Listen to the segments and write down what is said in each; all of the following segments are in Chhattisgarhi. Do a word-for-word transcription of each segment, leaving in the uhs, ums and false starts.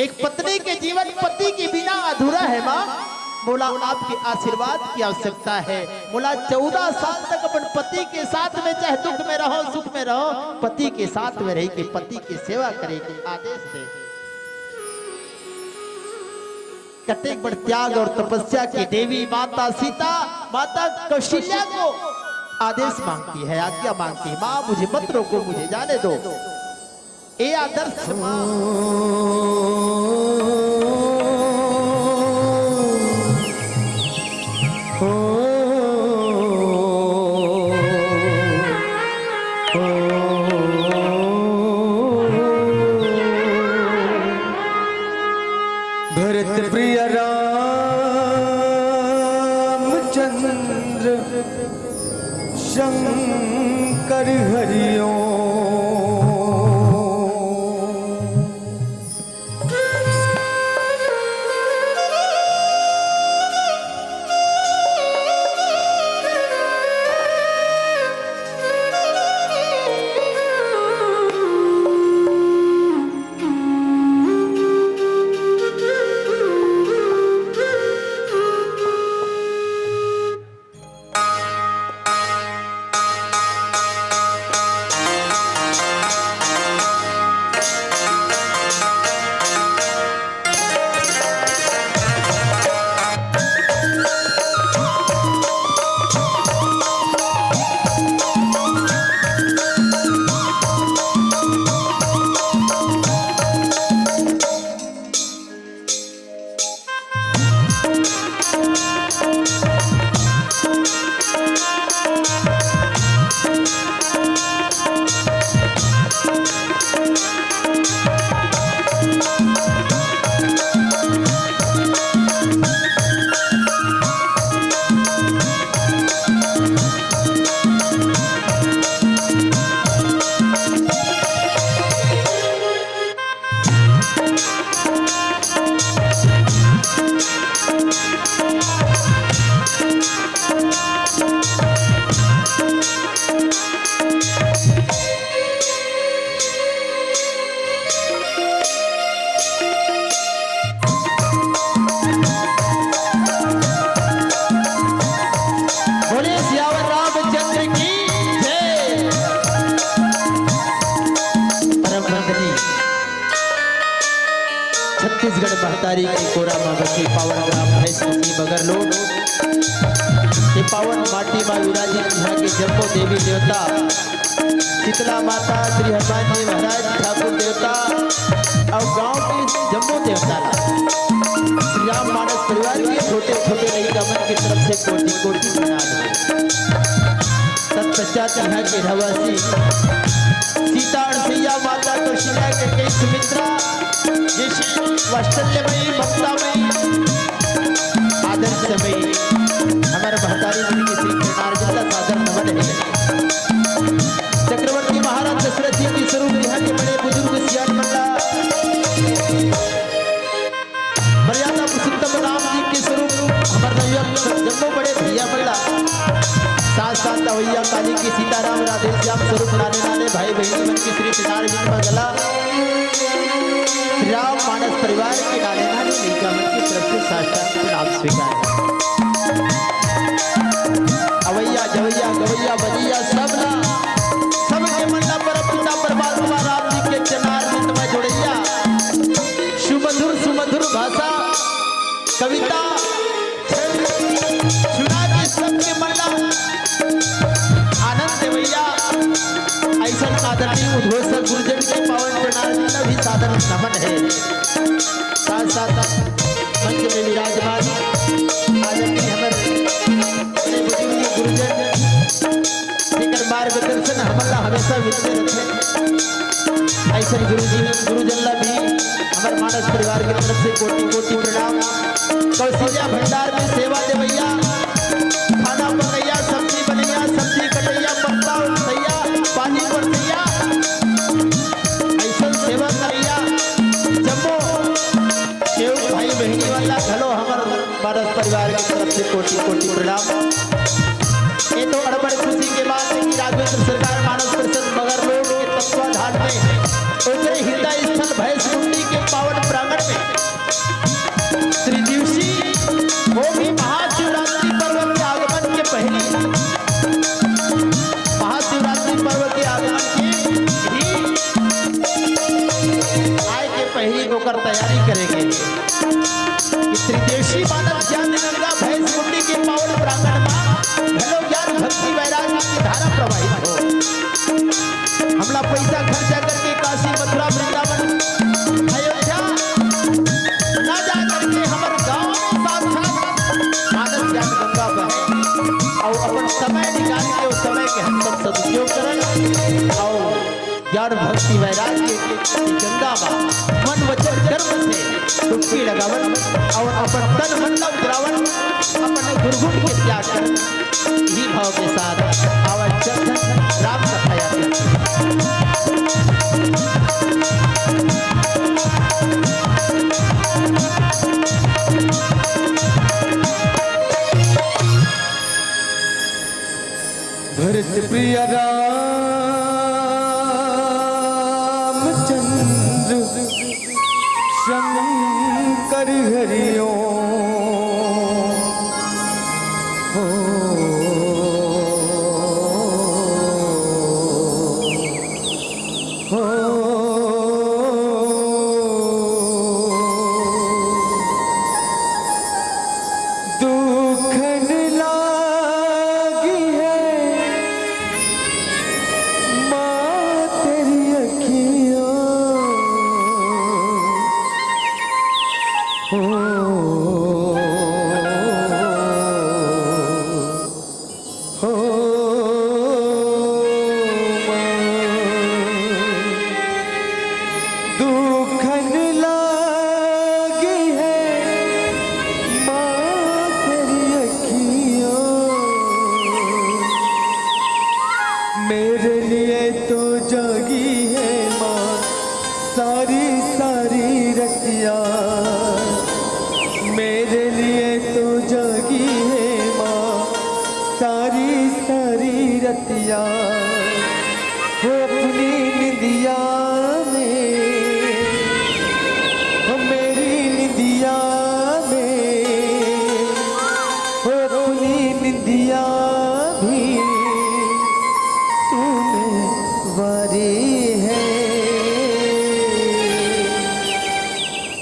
एक पत्नी के जीवन पति के बिना अधूरा है माँ। मोला आपके आशीर्वाद की आवश्यकता है। मोला चौदह साल तक अपन पति के साथ में, चाहे दुख में रहो, सुख में रहो, पति के साथ में रहिके पति के सेवा करे के आदेश दे। कतेक बड़ त्याग और तपस्या के देवी माता सीता, माता कौशल्या को आदेश मांगती है, आज्ञा मांगती है, माँ, मुझे मत रोको, मुझे जाने दो। ए आदर्श माँ। भरत प्रिय रामचंद्र शंकर हरिओ। बोले सियावर रामचंद्र की जय। परम वंदनीय छत्तीसगढ़ महतारी के कोरा म बसे पावन ग्राम भैंसमुखी मगरलोड। ये पावन माटी म विराजित इहाँ के जम्मो देवी देवता, शीतला माता, श्री हनुमान जी महाराज, ठाकुर देवता अउ गांव के जम्मो देवता ला श्री राम मानस परिवार के छोटे छोटे लइका मन के तरफ से कोटि कोटि प्रणाम हे। तत्पश्चात इहाँ के रहवासी सीता अणसुईया, माता कौशल्या, कैकेयी, सुमित्रा जैसी वात्सल्यमयी, ममतामयी, आदर्शमयी हमर महतारी मन के श्री चरणारविंद ला सादर नमन हे। चक्रवर्ती महाराज दशरथ जी के स्वरूप इहाँ के बड़े बुजुर्ग सियान मन ला मर्यादा पुरुषोत्तम राम जी के स्वरूप हमर नवयुवक जम्मो बड़े भैया मन ला, साथ साथ अवैया काली के सीताराम राधे श्याम स्वरूप नाने नाने भाई बहिनी मन के श्री चरणारविंद म गला राम मानस परिवार के नाने नाने लइका मन के तरफ से साष्टांग प्रणाम स्वीकार हे। अवैया जवैया गवैया बजैया सब ला, सबके मन ला परम पिता परमात्मा राम जी के चरणारविंद म जोड़ैया। सुमधुर सुमधुर भाषा, कविता, छंद सुना के सबके मन ला आनंद देवैया अइसन आदरणीय उद्घोषक गुरुजन के पावन प्रणाम ला भी सादर नमन हे। साथ साथ मंच में विराजमान आदरणीय हमर बड़े बुजुर्ग गुरुजन, जेकर मार्गदर्शन हमन ला हमेशा मिलते रहिथे। अइसन गुरुजी, गुरुजन ला भी हमर मानस परिवार के तरफ से कोटि कोटि प्रणाम। कौशल्या भंडार में सेवा देवैया, खाना पकैया, सब्जी बनैया, सब्जी कटैया, पत्ता उठैया, पानी परसैया, अइसन सेवा करैया जम्मो सेवक भाई बहिनी मन ला घलो हमर मानस परिवार के तरफ से कोटि कोटि प्रणाम। ये तो अड़बड़ खुशी के बात हे कि राघवेंद्र सरकार मानस परिषद मगरलोड के तत्वाधान में ओकरे हृदय स्थल भैंसमुंडी के पावन प्रांगण ओकर तैयारी करेंगे कि त्रिदेशी मानस ज्ञान गंगा भैंस कुंडी के पावन प्रांगण मा घलो ज्ञान भक्ति वैराग्य की धारा प्रवाहित हो। हमला पैसा खर्चा करके काशी, मथुरा, वृंदावन, अयोध्या ना जा करके हमर गांव में साक्षात मानस ज्ञान गंगा बहे अउ अपन समय निकाल के उस समय के हम सब सदुपयोग करन अउ ज्ञान भक्ति वैराग्य के गंगा मा मन वचन कर्म से डुबकी लगावन अउ अपन तन मन ला उतरावन, अपन दुर्गुण के त्याग कर ही भाव के साथ आवत चंदन राम कथा यात्रा। भरत प्रिय रामचंद्र शंकर हरिओ। हो, हो। दुखन लागी है माँ तेरी अखियों। हो, हो माँ। दुखन लागी है माँ तेरी अखियों। मेरे लिए तो जागी है माँ सारी सारी रतिया। मेरे लिए तो जागी है माँ सारी सारी रतिया। हो अपनी निंदिया में, हो मेरी निंदिया में, हो अपनी निंदिया भी तूने वारी है।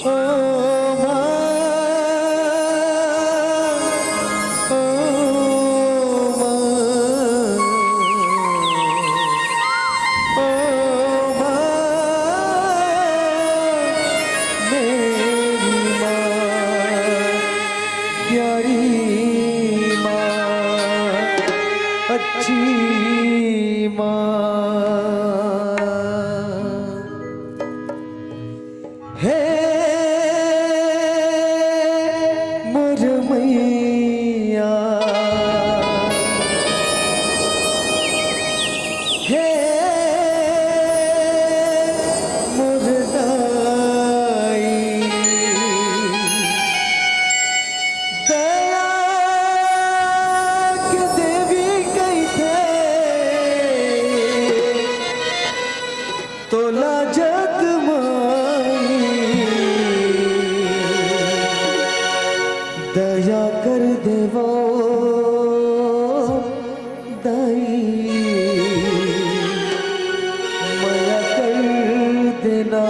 ओ माँ, ओ माँ, ओ माँ, मेरी माँ, प्यारी माँ, अच्छी माँ। हे मोर मैया, हे मोर दाई, दया के देवी कहिथे तोला जग माई, दया कर देवो दाई, मया कर देना,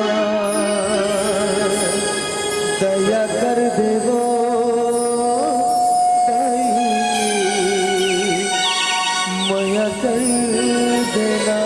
दया कर देवो दाई, मया कर देना।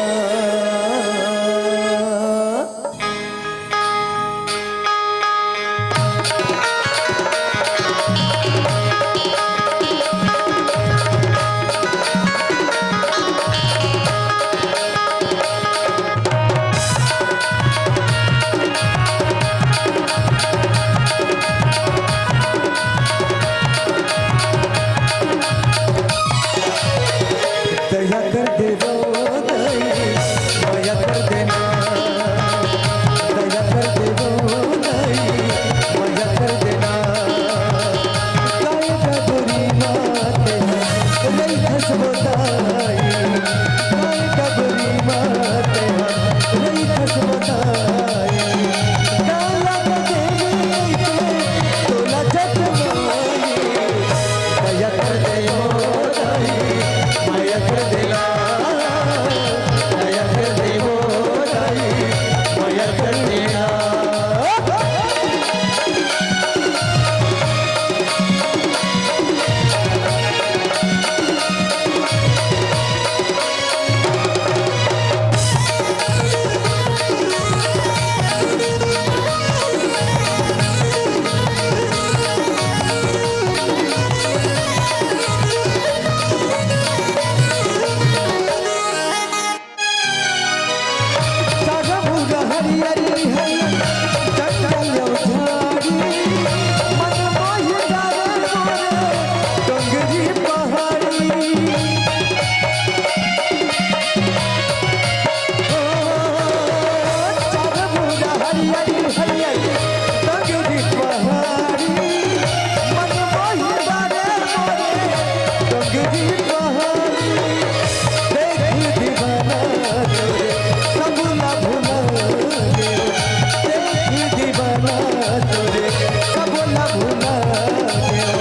तोरे कबो ना भुला देव।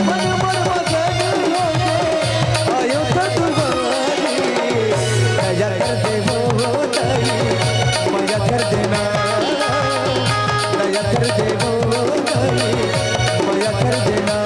मन मोर मगन होके आयो तो दुआरी। दया कर देवो दाई, मया कर देना। दया कर देवो दाई, मया कर देना।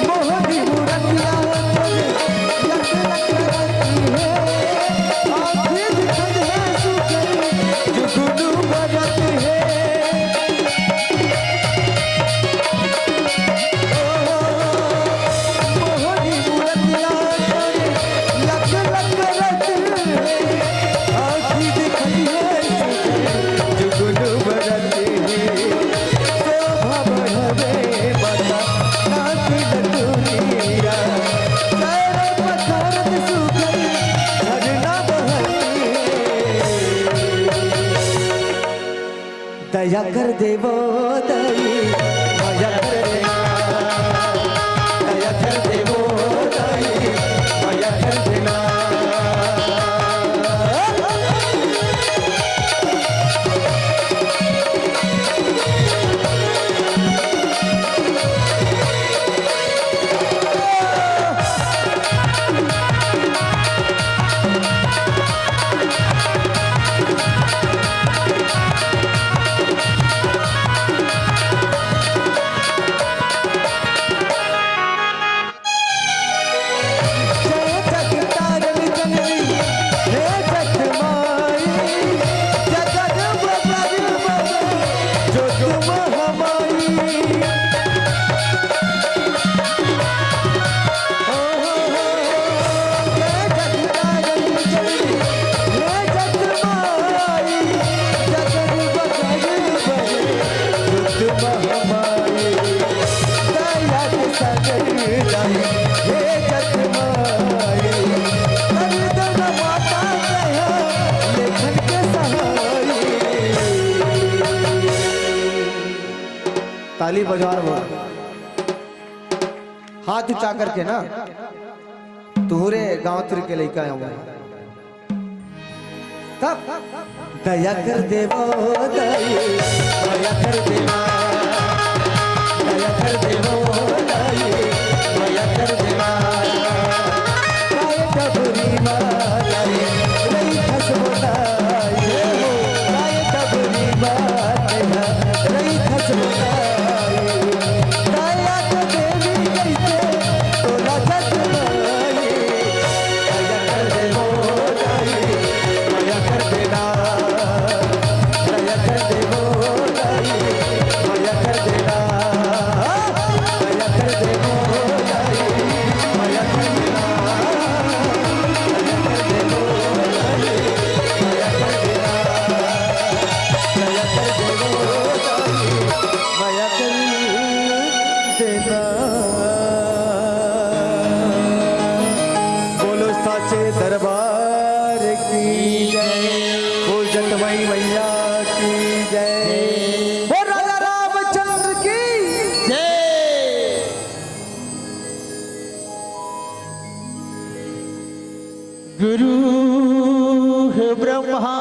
मोहनी मूरतिया तोरे लख लख रंग है, आँखी दिखत है सुघर जुगनू बरत है। ओ, मोहनी मूरतिया तोरे लख लख रंग है, आँखी दिखत है जुगनू बरत है। शोभा बढ़ावे माता नाक नथुनिया, पैर पखारत सुघर झरना बहती है। दया कर देवो दाई, मया कर देना। दया कर देवो दाई, मया कर देना। जय जगतारण जननी, हे जगमाई, जगत बदल बदल जो तुम हमारी। ओ हो हो हो, जय जगतारण जननी, हे जगमाई, जगत बदल बदल जो तुम हमारी। दया के सागर दाई, हे जगमाई, कर दो न माता दया, लेखन के सहाई। ताली बजा रहे हो, हाथ ऊंचा करके ना, तुहरे गांव तिर के लइका आऊं। तब दया कर देवो दाई, मया कर देना। दया कर देवो दाई, मया कर देना। काय डबरी माँ दाई, रही खसबो दाई हो। काय डबरी माँ दाई, रही खसबो दाई। दया तो देवी कहिथे तोला जगमाई। दया कर देवो दाई, मया कर देना। दया कर देवो दाई, मया कर देना। दया कर देवो दाई, मया कर देना। दया कर देवो दाई, मया कर देना। दया कर देवो दाई, मया कर देना। बोलो साचे दरबार की जय, बोल जतमई मैया की जय, बोल राजा रामचंद्र की जय। गुरु ब्रह्मा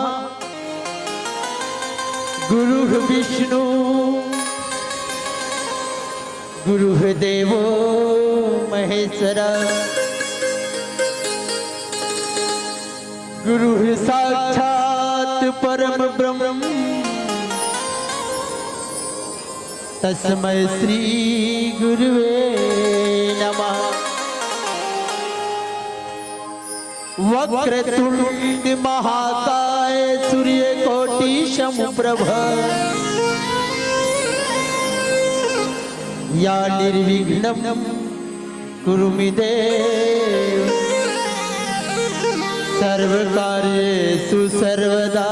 गुरु विष्णु गुरु देवो महेश्वरा, गुरु साक्षात् परम ब्रह्म, तस्मै श्री गुरुवे नमः। वक्रतुंड महाकाय सूर्यकोटि समप्रभ, या निर्विघ्नं कुरु मे देव। सर्व कार्येषु सर्वदा।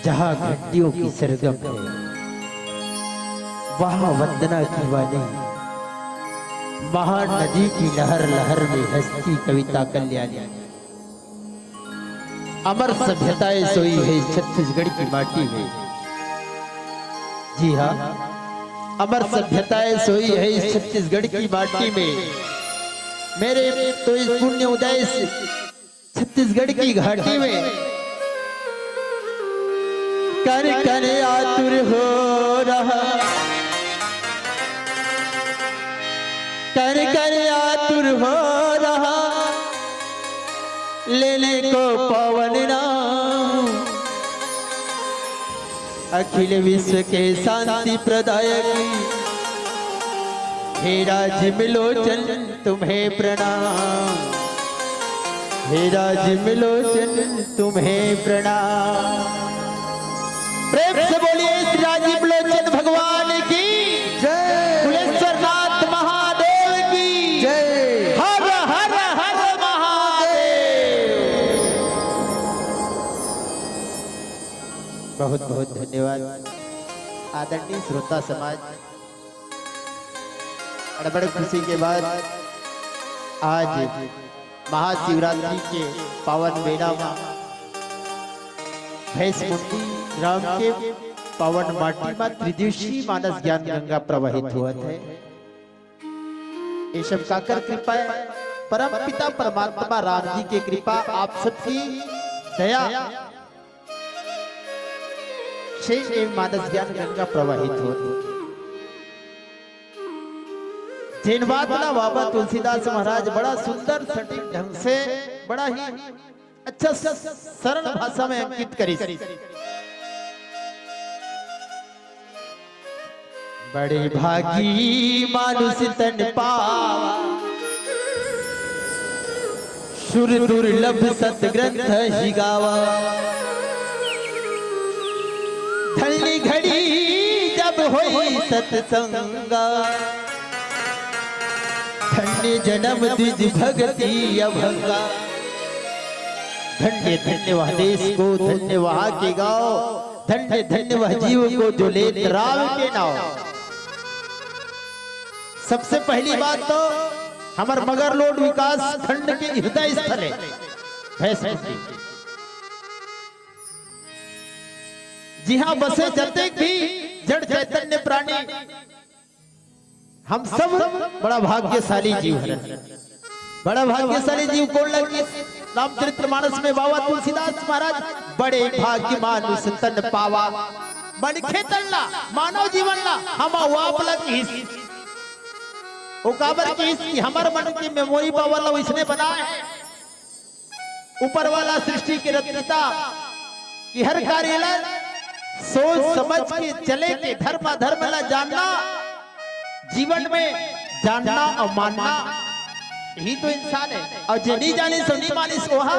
जहाँ घंटियों की सरगम है, वहाँ वंदना की वाणी, महानदी की लहर लहर में हंसती कविता कल्याणी। अमर सभ्यताएं सोई है छत्तीसगढ़ की माटी में। जी हाँ, अमर सभ्यताएं सोई है इस छत्तीसगढ़ की माटी में। मेरे तो इस पुण्य उदय से छत्तीसगढ़ की घाटी में कण कण आतुर हो रहा, कण कण आतुर हो रहा, लेने को पावन नाम। अखिल विश्व के शांति प्रदायक हे राजीव लोचन, तुम्हें प्रणाम। हे राजीव लोचन, तुम्हें प्रणाम। प्रेम से बोलिए श्री राजीव लोचन भगवान की जय। कुलेश्वर नाथ महादेव की जय। हर हर हर महादेव। बहुत बहुत धन्यवाद आदरणीय श्रोता समाज। अड़ बड़ खुशी के बाद आज महाशिवरात्रि के पावन बेरा म भैंसमुंडी ग्राम के पावन माटी म त्रिदिवसीय मानस ज्ञान गंगा प्रवाहित होवत हे। ये सब काकर कृपा हे? परम पिता परमात्मा राम जी के कृपा, आप सबकी दया से ये मानस ज्ञान गंगा प्रवाहित होत हे। जेन बात ला बाबा तुलसीदास महाराज बड़ा सुंदर सटीक ढंग से, बड़ा ही अच्छा स-, सरल भाषा में अंकित करिस। बड़े भागी मानुष तन पावा, सुर दुर्लभ सत ग्रंथ ही गावा। धन्य घड़ी जब होई सत्संगा, धन्य जन्म द्विज भक्ति अभंगा। धन्य धन्य वह देश को, धन्य वहाँ के गाँव, धन्य धन्य वह जीव को जो लेत राम के नाव। सबसे पहली बात तो हमर मगरलोड विकास खंड के हृदय स्थल हे भैंसमुंडी, जिहाँ बसे जतेक भी जड़ चैतन्य प्राणी, हम सब बड़ा भाग्यशाली जीव हरन। बड़ा भाग्यशाली जीव कोन लगिस? रामचरित्र मानस में बाबा तुलसीदास महाराज, बड़े भाग्य मानुष तन पावा। मनखे तन ला, मानव जीवन ला, हम आप ला किहिस। ओ काबर किहिस कि हमर मन के memory power ला ओइसने बनाए हे। ऊपर वाला सृष्टि के रचयिता कि हर कार्य ला सोच समझ के चले के, धर्म अधर्म ला जानना, जीवन में जानना अउ मानना, यही तो इंसान हे। अउ जे नी जानिस अउ नी मानिस, ओहा,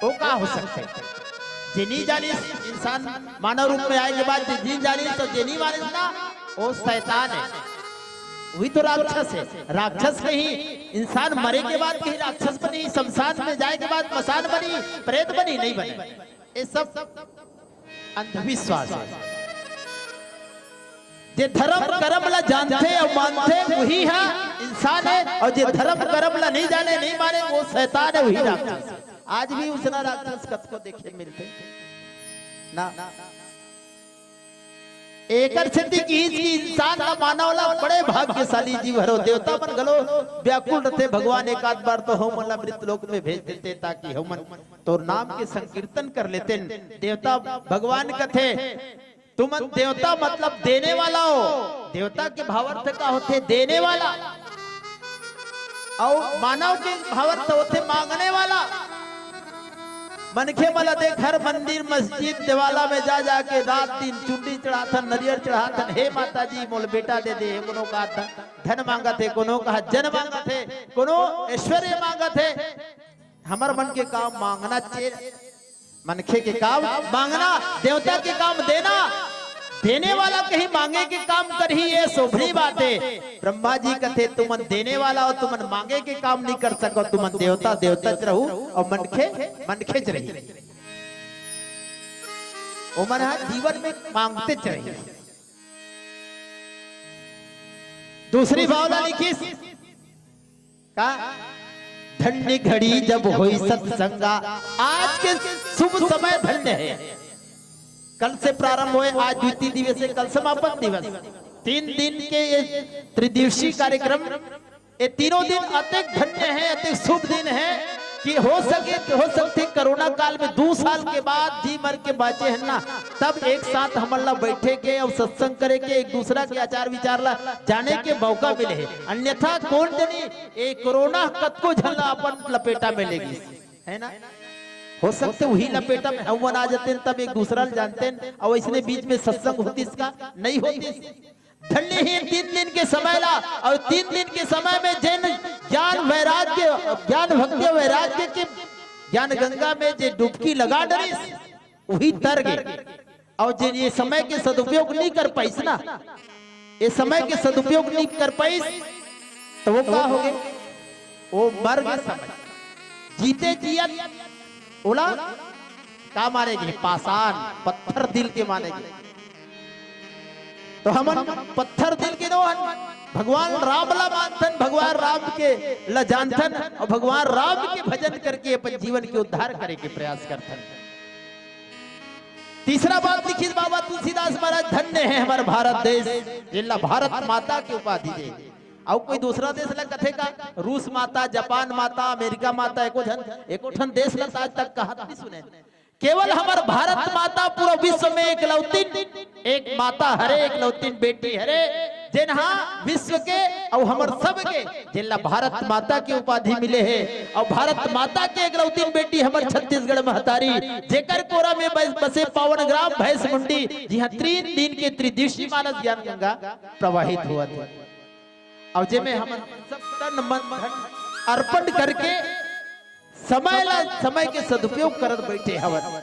ओ का हो सकथे? जे नी जानिस, इंसान मानव रूप में आए के बाद जे नी जानिस अउ जे नी मानिस ना, ओ शैतान हे, वही तो राक्षस हे। राक्षस कहीं इंसान मरे के बाद कहीं राक्षस बनी, शमशान में जाए के बाद मसान बनी, प्रेत बनी, नहीं बनी। ये सब अंधविश्वास हे। जे धर्म करम ला जानथे अउ मानथे, वही ह इंसान हे, अउ जे धर्म करम ला नहीं जाने, नहीं माने, वो शैतान हे, वही राक्षस। आज भी ओइसना राक्षस कतको देखे मिलथे ना। एकर सेती किहिस कि इंसान ला, मानव ला बड़े भाग्यशाली जीव हरो। देवता मन घलो व्याकुल रथे, भगवान एक आध बार तो हमन ला मृत लोक में भेज देते, ताकि हमन तोर नाम के संकीर्तन कर लेतेन। देवता भगवान कथे, तुमन देवता मतलब देने वाला हो। देवता के भावार्थ का होथे? देने वाला। अउ मानव के भावार्थ होथे मांगने वाला। मनखे मन ला देख, हर मंदिर, मस्जिद, देवाला में जा जाके रात दिन चुंडी चढ़ाथन, नरियर चढ़ाथन, "हे माता जी, मोला बेटा दे दे।" हे कोनो कहा धन, धन मांगत हे, कोनो कहा जन मांगत हे, कोनो ऐश्वर्य मांगत हे। हमर मन के काम मांगना चाहिए। मनखे के काम मांगना, देवता के काम देना। देने वाला कहीं मांगे के काम करही, ये शोभनी बात हे। ब्रह्मा जी कथे, तुमन देने वाला हो, तुमन मांगे के काम नहीं कर सको, तुमन देवता देवता च रहू और मनखे मनखे च रही। ओमन ह जीवन में मांगते च रही। दूसरी भावना लिखिस का, धन्य घड़ी जब होई सत्संगा। आज के शुभ समय धन्य है। कल से प्रारंभ होए, आज द्वितीय दिवस है, कल समापन दिवस। तीन दिन के ये त्रिदिवसीय कार्यक्रम, ये तीनों दिन अतेक धन्य है, अतेक शुभ दिन है कि हो सके, हो सकथे कोरोना काल में दू साल के बाद जी मर के बाँचे हन ना, तब एक साथ हमन ला बैठे के अउ सत्संग करे के, एक दूसरा के आचार विचार ला जाने के मौका मिले हे। अन्यथा कोन जनी ये कोरोना कतको झन ला अपन लपेटा में ले गिस, है ना? हो सकथे उही लपेटा में हमन आ जातेन, तब एक दूसरा ला जानतेन, अउ अइसने बीच में सत्संग होतिस का? नहीं होतिस। धन्य हे तीन दिन के समय ला, अउ तीन दिन के समय में जेन ज्ञान वैराग्य, ज्ञान भक्ति वैराग्य के ज्ञान गंगा में जे डुबकी लगा डरिस, उही तर गे। अउ जेन ये समय के सदुपयोग नहीं कर पाइस ना, ये समय के सदुपयोग नहीं कर पाइस, तो वो का हो गे? वो मर गे समय। जीते जियत ओला का माने गे? पाषाण, पत्थर दिल के माने गे। तो हमन पत्थर दिल के नोहन, भगवान राम ला मानथन, भगवान राम के ला जानथन अउ भगवान राम के भजन करके अपन जीवन के उद्धार करे के प्रयास करथन। तीसरा बात लिखिस बाबा तुलसीदास महाराज, धन्य है हमारा भारत देश, जेला भारत माता के उपाधि दे। अउ कोई दूसरा देश ला कथे का? रूस माता, जापान माता, अमेरिका माता, एको झन, एको ठन देश ला आज तक कहत नहीं सुने। केवल हमर भारत माता पूरा विश्व में एकलौतिन एक माता हरे, एकलौतिन बेटी हरे, जेन हा विश्व के अउ हमर सब के, जेला भारत माता के उपाधि मिले हे। अउ भारत माता के एकलौतिन बेटी हमर छत्तीसगढ़ महतारी, जेकर कोरा में बस-, बसे पावन ग्राम भैंस मुंडी, जिहां तीन दिन के त्रिदिवसीय मानस ज्ञान गंगा प्रवाहित होवत हे। अउ जेमे हमन सब तन मन धन अर्पण करके समय ला, समय के सदुपयोग करत बैठे हवन।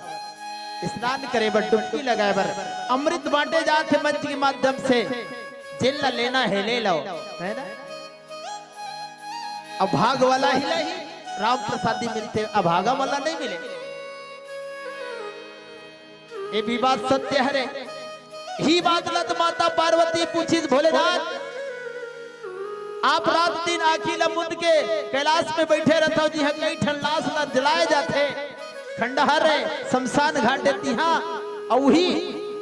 स्नान करे बर, डुबकी लगाए बर, अमृत बांटे जात हे मंच के माध्यम से, जेन ला लेना है ले लो, है ना? अभाग वाला ही नहीं, राम प्रसादी मिलथे, अभागा वाला नहीं मिले। ये भी बात सत्य हरे। ही बात ला तो माता पार्वती पूछिस भोलेनाथ, आप रात दिन आँखी ला मुंद के कैलाश में बैठे रहथव, जिहां कई ठन लाश ला जलाए जाथे, खंडहर हे, शमशान घाट हे, तिहां अउ उही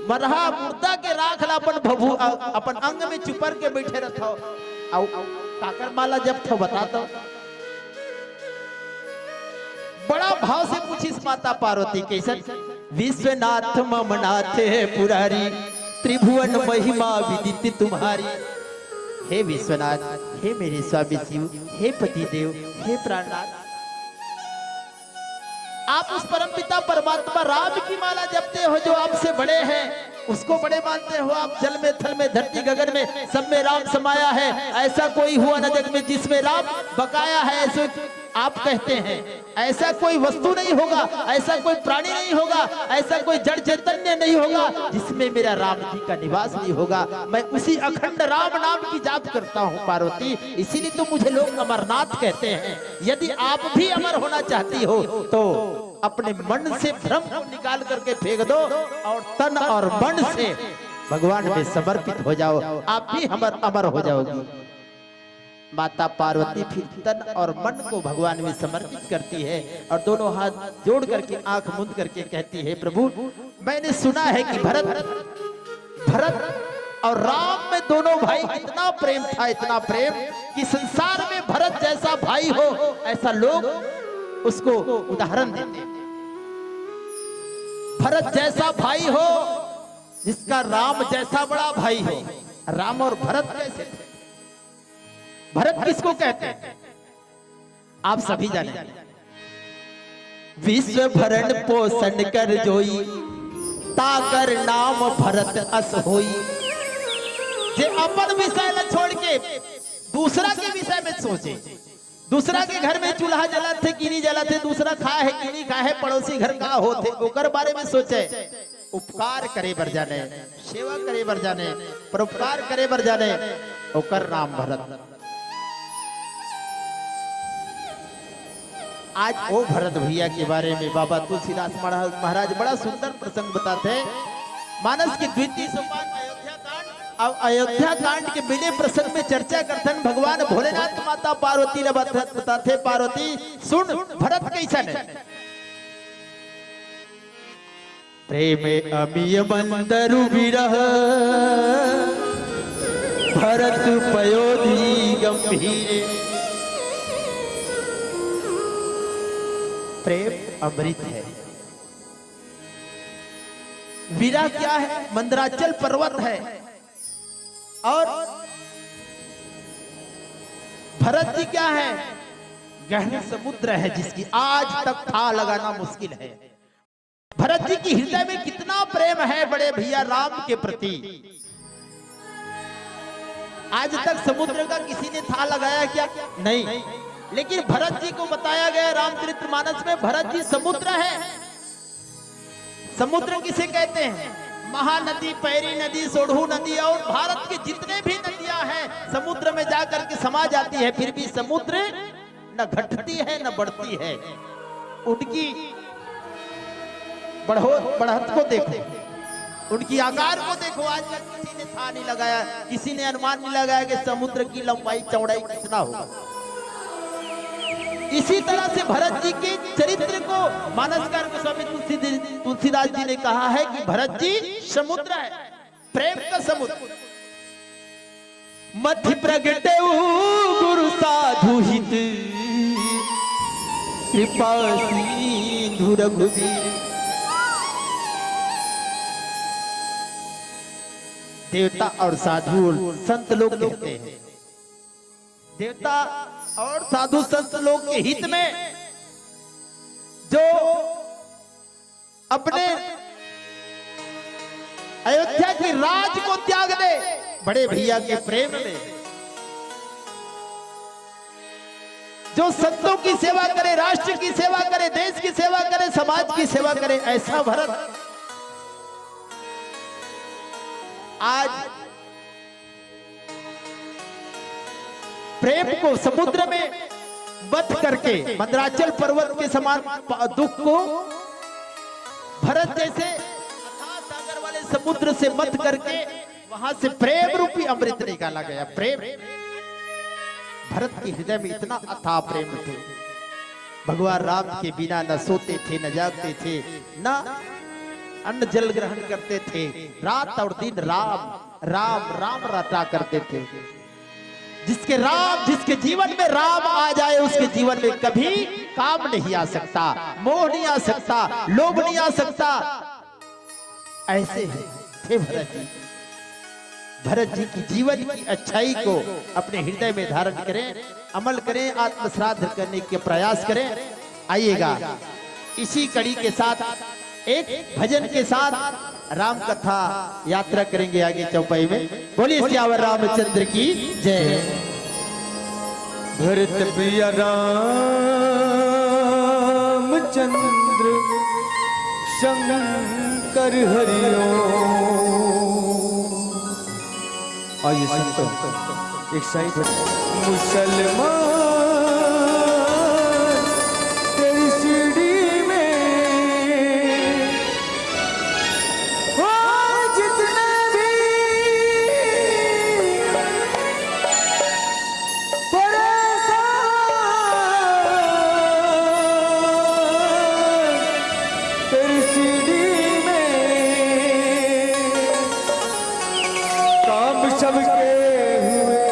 मरहा मुर्दा के राख ला अपन भभू-, अ-, अपन अंग में चुपर के बैठे रहथव, अउ काकर माला जपथव बता तो। बड़ा भाव से पूछिस माता पार्वती, कइसन? विश्वनाथ मम नाथ हे पुरारी, त्रिभुवन महिमा विदित तुम्हारी। हे विश्वनाथ, हे मेरे स्वामी शिव, हे पति देव, हे प्राणनाथ, आप उस परमपिता परमात्मा राम की माला जपते हो जो आपसे बड़े हैं, उसको बड़े मानते हो आप। जल में, थल में, धरती गगन में, सब में राम समाया है। ऐसा कोई हुआ न जग में जिसमें राम बकाया है, ऐसे आप कहते हैं। ऐसा कोई वस्तु नहीं होगा, ऐसा कोई प्राणी नहीं होगा, ऐसा कोई जड़ चैतन्य नहीं होगा जिसमें मेरा राम जी का निवास नहीं होगा। मैं उसी अखंड राम नाम की जाप करता हूँ पार्वती, इसीलिए तो मुझे लोग अमरनाथ कहते हैं। यदि आप भी अमर होना चाहती हो तो अपने मन से भ्रम को निकाल करके फेंक दो और तन और मन से भगवान में समर्पित हो जाओ, आप भी हमर अमर हो जाओगी। माता पार्वती फिर तन और मन को भगवान में समर्पित करती है और दोनों हाथ जोड़ करके, आंख मूंद करके कहती है, प्रभु, मैंने सुना है कि भरत, भरत और राम में दोनों भाई इतना प्रेम था, इतना प्रेम कि संसार में भरत जैसा भाई हो, ऐसा लोग उसको उदाहरण देते हैं। भरत जैसा भाई हो, जिसका राम जैसा बड़ा भाई हो। राम और भरत कैसे थे? भरत किसको कहते हैं? आप सभी जाने। विश्व भरण पोषण कर जोई, ताकर नाम भरत अस होई। जे अपन विषय ला छोड़ के दूसरा के विषय में सोचे, दूसरा के घर में चूल्हा जलत हे कि नहीं जलत हे, दूसरा खाए हे कि नहीं खाए हे, पड़ोसी घर का होत हे, ओकर बारे में सोचे। उपकार करे बर जाने, सेवा करे बर जाने, परोपकार करे बर जाने, ओकर नाम भरत। आज ओ भरत भैया के बारे में बाबा तुलसीदास महाराज, महाराज बड़ा सुंदर प्रसंग बताथे। मानस के द्वितीय सोपान अयोध्या कांड, अब अयोध्या कांड के मिले प्रसंग में चर्चा करथन। भगवान भोलेनाथ माता पार्वती ला बता-, बताथे, पार्वती सुन, भरत कइसन हे। प्रेम अमिय मंदरु विरह, भरत पयोधि गंभीर। प्रेम अमृत है। विरह क्या है? मंदराचल पर्वत है। और भरत जी क्या है? गहन समुद्र है, जिसकी आज तक थाह लगाना मुश्किल है। भरत जी की हृदय में कितना प्रेम है बड़े भैया राम के प्रति। आज तक समुद्र का किसी ने थाह लगाया क्या? नहीं। लेकिन भरत जी को बताया गया रामचरित्र मानस में, भरत जी समुद्र है। समुद्र किसे कहते हैं? महानदी, पैरी नदी, सोढ़ू नदी और भारत की जितने भी नदियां हैं, समुद्र में जाकर के समा जाती है, फिर भी समुद्र न घटती है, न बढ़ती है। उनकी बढ़ो-, बढ़त को देखो, उनकी आकार को देखो। आज तक किसी ने थाह नहीं लगाया, किसी ने अनुमान नहीं लगाया कि समुद्र की लंबाई चौड़ाई कितना होगा। इसी तरह से भरत जी के चरित्र को मानसकार गोस्वामी तुलसी, तुलसीदास जी ने कहा है कि भरत जी समुद्र है, प्रेम का समुद्र। मति प्रगटेउ गुरु साधु हित, कृपा सिंधु रघुबीर। देवता और साधु और संत लोग कहते हैं, देवता और साधु संत लोग के हित में जो अपने अयोध्या की राज को त्याग दे, बड़े भैया के प्रेम में जो संतों की सेवा करे, राष्ट्र की सेवा करे, देश की सेवा करे, समाज की सेवा करे, ऐसा भरत आज प्रेम को समुद्र में मत करके, मंदराचल पर्वत के समान प-, दुख को भरत जैसे अथाह सागर वाले समुद्र से मत करके, वहां से प्रेम रूपी अमृत निकाला गया। प्रेम, भरत के हृदय में इतना अथाह प्रेम थे। भगवान राम के बिना न सोते थे, न जागते थे, न अन्न जल ग्रहण करते थे। रात और दिन राम, राम, राम रटा करते थे। जिसके राम, जिसके जीवन में राम आ जाए, उसके जीवन में कभी काम नहीं आ सकता, मोह नहीं आ सकता, लोभ नहीं आ सकता। ऐसे ही थे भरत जी। भरत जी की जीवन की अच्छाई को अपने हृदय में धारण करें, अमल करें, आत्म श्राद्ध करने के प्रयास करें। आइएगा, इसी कड़ी के साथ एक भजन के साथ राम कथा यात्रा करेंगे आगे चौपाई में। बोलिए सियावर रामचंद्र की जय। भरत प्रिय रामचंद्र शंकर हरिओम। आइए संतों, एक साइड मुसलमान तेरी सीढ़ी में और जितने भी परेशान तेरी सीढ़ी में काम सबके हुए।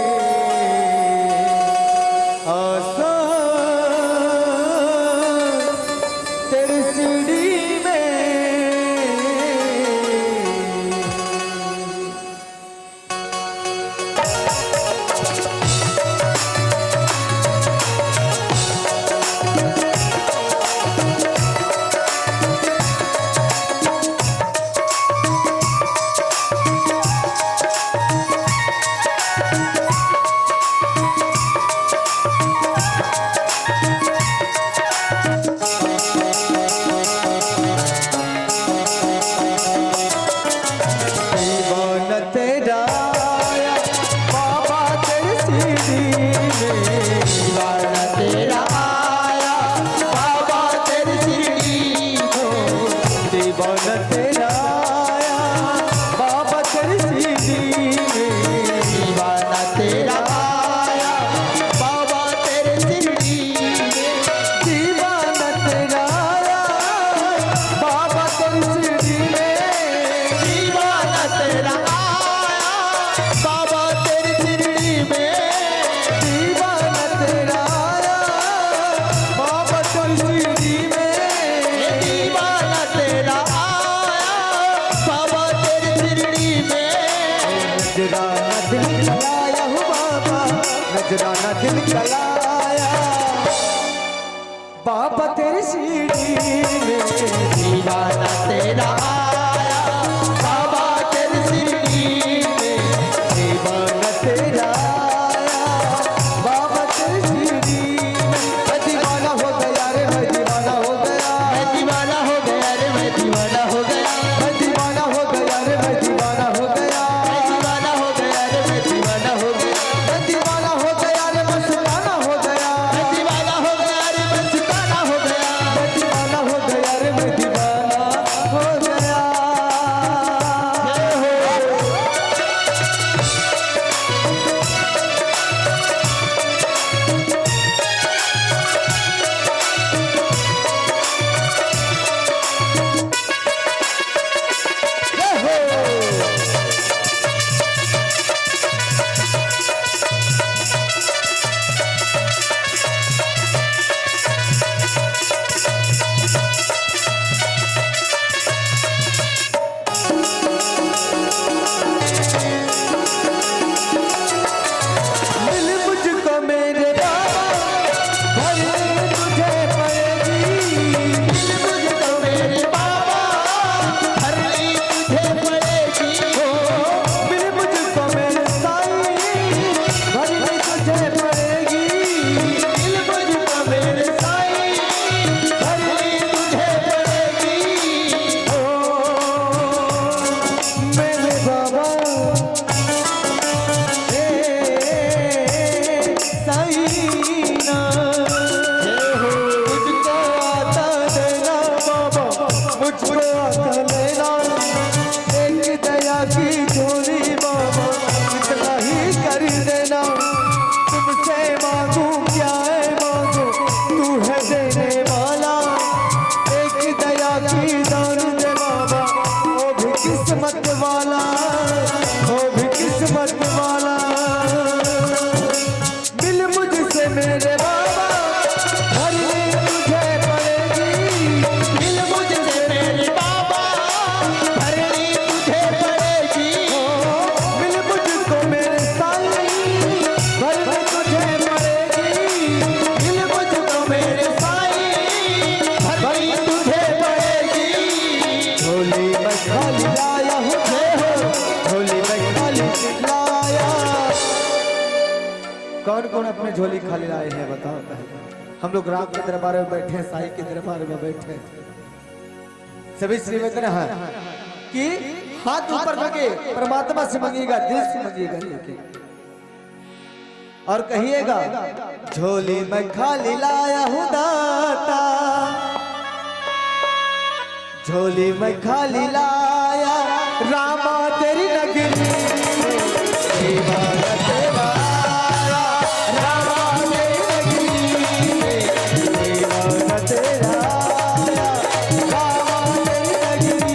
तेरा आया बाबा तेरी शिरडी में, दीवाना तेरा आया बाबा तेरी शिरडी में, दीवाना तेरा आया बाबा तेरी शिरडी में, दीवाना तेरा आया बाबा तेरी शिरडी में, दीवाना तेरा आया बाबा तेरी शिरडी में, ये दीवाना तेरा आया बाबा तेरी शिरडी में। नजराना दिल का लाया हूँ बाबा, नजराना दिल का लाया। बाबा तेरी शिरडी में, दीवाना तेरा आया बाबा तेरी शिरडी में, दीवाना तेरा आया बाबा तेरी शिरडी में। मैं दीवाना हो गया रे, मैं दीवाना हो गया। मैं दीवाना हो गया रे, मैं दीवाना हो गया। मैं दीवाना हो गया रे, मैं दीवाना हो गया। मैं दीवाना हो गया रे, मैं दीवाना हो गया। मैं दीवाना हो गया रे, मस्ताना हो गया। मैं दीवाना हो गया रे, मस्ताना हो गया। मैं दीवाना हो गया रे, मैं दीवाना हो गया। जय हो। मिल मुझको मेरे बाबा, भरनी तुझे पड़ेगी। मिल मुझको मेरे बाबा, भरनी तुझे पड़ेगी। ओ, मिल मुझको मेरे साईं, भरनी तुझे पड़ेगी। मिल मुझको मेरे साईं, भरनी तुझे पड़ेगी। ओ, मेरे बाबा, ए, साईं ना, मुझको आता देना बाबा, मुझको आता देना। एक दया की झोली बाबा, इतना ही कर देना। तुमसे मांगू क्या है मांगू, तू है देने वाला। एक दया की दान दे बाबा, वो भी किस्मत वाला, वो भी किस्मत वाला। मिल मुझसे मेरे बाबा, भरनी तुझे पड़ेगी। मिल मुझसे मेरे बाबा, भरनी तुझे पड़ेगी। ओ, मिल मुझको मेरे साईं, भरनी तुझे पड़ेगी। मिल मुझको मेरे साईं, भरनी तुझे पड़ेगी। झोली में खाली लाया हूँ, जय हो, झोली में खाली लाया। कौन कौन अपने झोली खाली लाए हैं, बताओ पहले। हम लोग राम के दरबार में बैठे हैं, साईं के दरबार में बैठे हैं। सभी श्रीमत ने, हाँ, कि हाथ ऊपर करके परमात्मा से मांगिएगा, दिल से मांगिएगा, लेकिन और कहिएगा, झोली में खाली लाया हूँ दाता, झोली में खाली लाया रामा तेरी नगरी। दीवाना तेरा आया, रामा तेरी नगरी में। दीवाना तेरा आया, रामा तेरी नगरी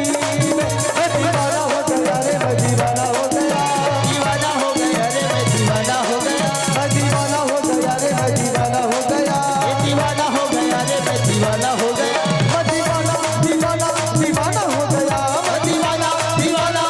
में। मैं दीवाना हो गया रे, मैं दीवाना हो गया। दीवाना हो गया रे, मैं दीवाना हो गया। मैं दीवाना हो गया रे, मैं दीवाना हो गया। ये दीवाना हो गया रे, मैं दीवाना हो गया। मैं दीवाना, दीवाना, दीवाना हो गया। मैं दीवाना, दीवाना,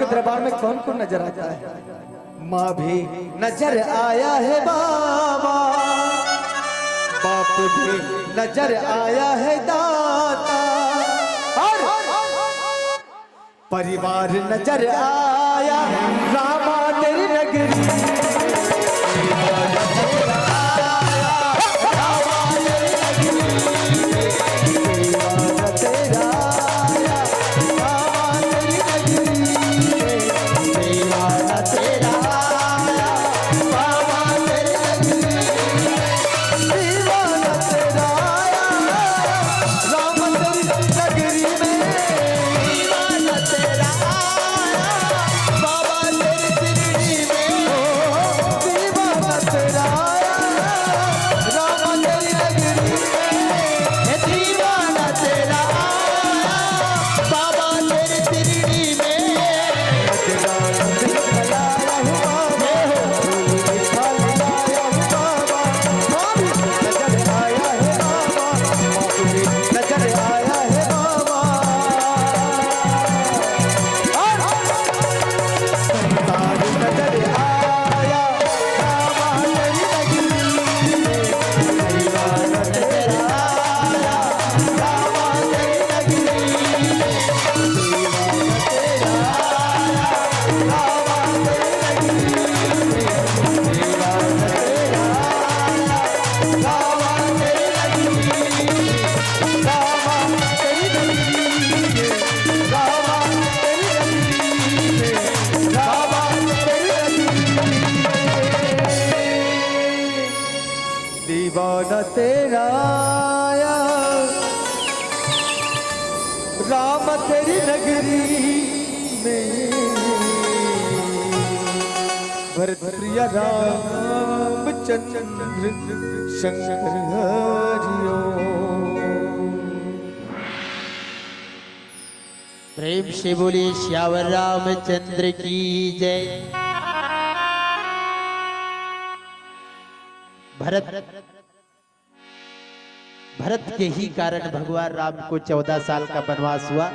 दरबार में कौन कौन नजर आता है? माँ भी नजर आया है बाबा, बाप भी नजर आया है दाता, और परिवार नजर आया रामा तेरी नगरी। दीवाना तेरा आया राम तेरी नगरी में। भरत प्रिया रामचंद्र शंकर हरिओम। प्रेम से बोलिए सियावर रामचंद्र की जय। भरत भरत के ही कारण भगवान राम को चौदह साल का वनवास हुआ।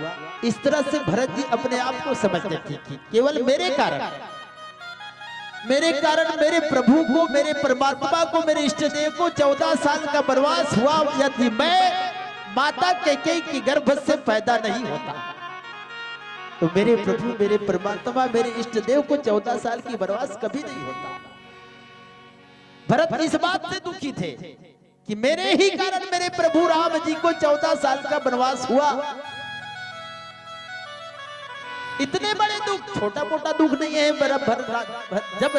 इस तरह से भरत जी अपने आप को समझते थे कि केवल मेरे कारण, मेरे कारण मेरे प्रभु को, मेरे परमात्मा को, मेरे इष्ट देव को चौदह साल का वनवास हुआ। यदि मैं माता कैकेयी के गर्भ से पैदा नहीं होता तो मेरे प्रभु, मेरे परमात्मा, मेरे इष्ट देव को चौदह साल की वनवास कभी नहीं होता। भरत इस बात से दुखी थे कि मेरे ही कारण मेरे प्रभु राम जी को चौदह साल का वनवास हुआ। इतने बड़े दुख, छोटा मोटा दुख नहीं है। बर-, भर-, भर-, जब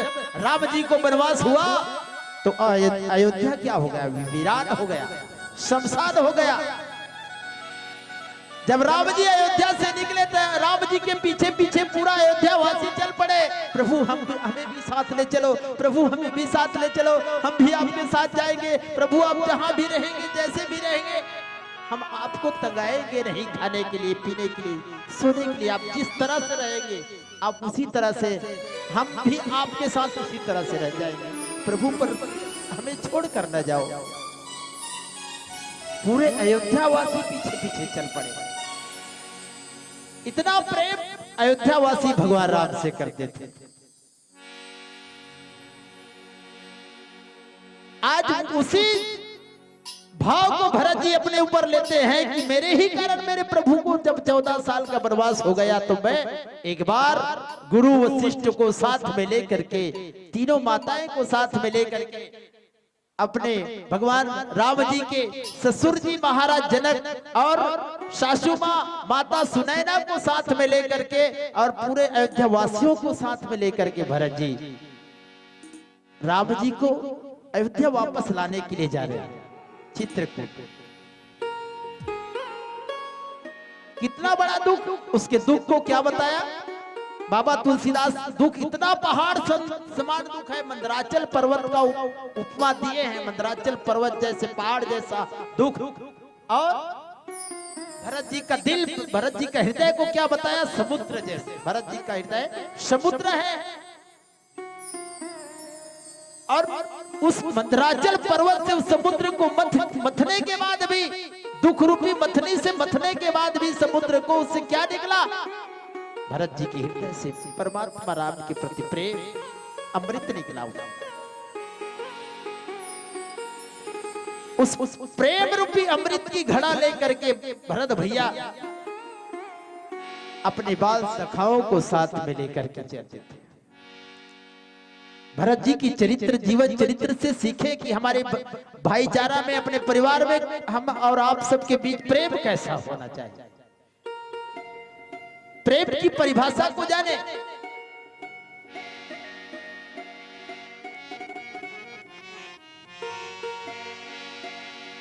राम जी को वनवास हुआ तो अयो-, अयोध्या क्या हो गया? वीरान हो गया, शमशान हो गया। जब राम जी अयोध्या से निकले तो राम जी के पीछे पीछे पूरा अयोध्या वासी चल पड़े, "प्रभु हम भी, हमें भी साथ ले चलो, प्रभु हमें भी साथ ले चलो, हम भी आपके साथ जाएंगे, प्रभु आप जहाँ भी रहेंगे, जैसे भी रहेंगे, हम आपको तंगाएंगे नहीं, खाने के लिए, पीने के लिए, सोने के लिए, आप जिस तरह से रहेंगे आप उसी तरह से, हम भी आपके साथ उसी तरह से रह जाएंगे, प्रभु पर हमें छोड़ कर न जाओ।" पूरे अयोध्या वासी पीछे पीछे चल पड़े। इतना प्रेम अयोध्या वासी भगवान राम से करते थे। आज उसी भाव को भरत जी अपने ऊपर लेते हैं कि मेरे ही कारण मेरे प्रभु को जब चौदह साल का वनवास हो गया तो मैं एक बार गुरु वशिष्ठ को साथ में लेकर के, तीनों माताएं को साथ में लेकर के, अपने भगवान राम जी के ससुर जी महाराज जनक और सासू माँ माता सुनैना को साथ में लेकर के और पूरे अयोध्या वासियों को साथ में लेकर के भरत जी राम जी को अयोध्या वापस लाने के लिए जा रहे हैं। चित्रकूट, कितना बड़ा दुख, उसके दुख को क्या बताया बाबा तुलसीदास? दुख इतना पहाड़ सम-, समान दुख है, मंदराचल पर्वत का उप-, उपमा दिए हैं, मंदराचल पर्वत जैसे, पहाड़ जैसा दुख। और भरत जी का दिल, भरत जी का हृदय को क्या बताया? समुद्र जैसे। भरत जी का हृदय समुद्र है। और उस मंदराचल पर्वत से उस समुद्र को मथ-, मथने के बाद भी, दुख रूपी मथनी से मथने के बाद भी समुद्र को उससे क्या निकला? भरत जी के हृदय से परमात्मा राम के प्रति प्रेम अमृत निकला हुआ। उस, उस प्रेम रूपी अमृत की घड़ा लेकर के भरत भैया अपने बाल सखाओं को साथ में लेकर के चलते थे। भरत जी की चरित्र, जीवन चरित्र से सीखे कि हमारे भ-, भाईचारा में, अपने परिवार में हम और आप सबके बीच प्रेम कैसा होना चाहिए, प्रेम की परिभाषा को जाने।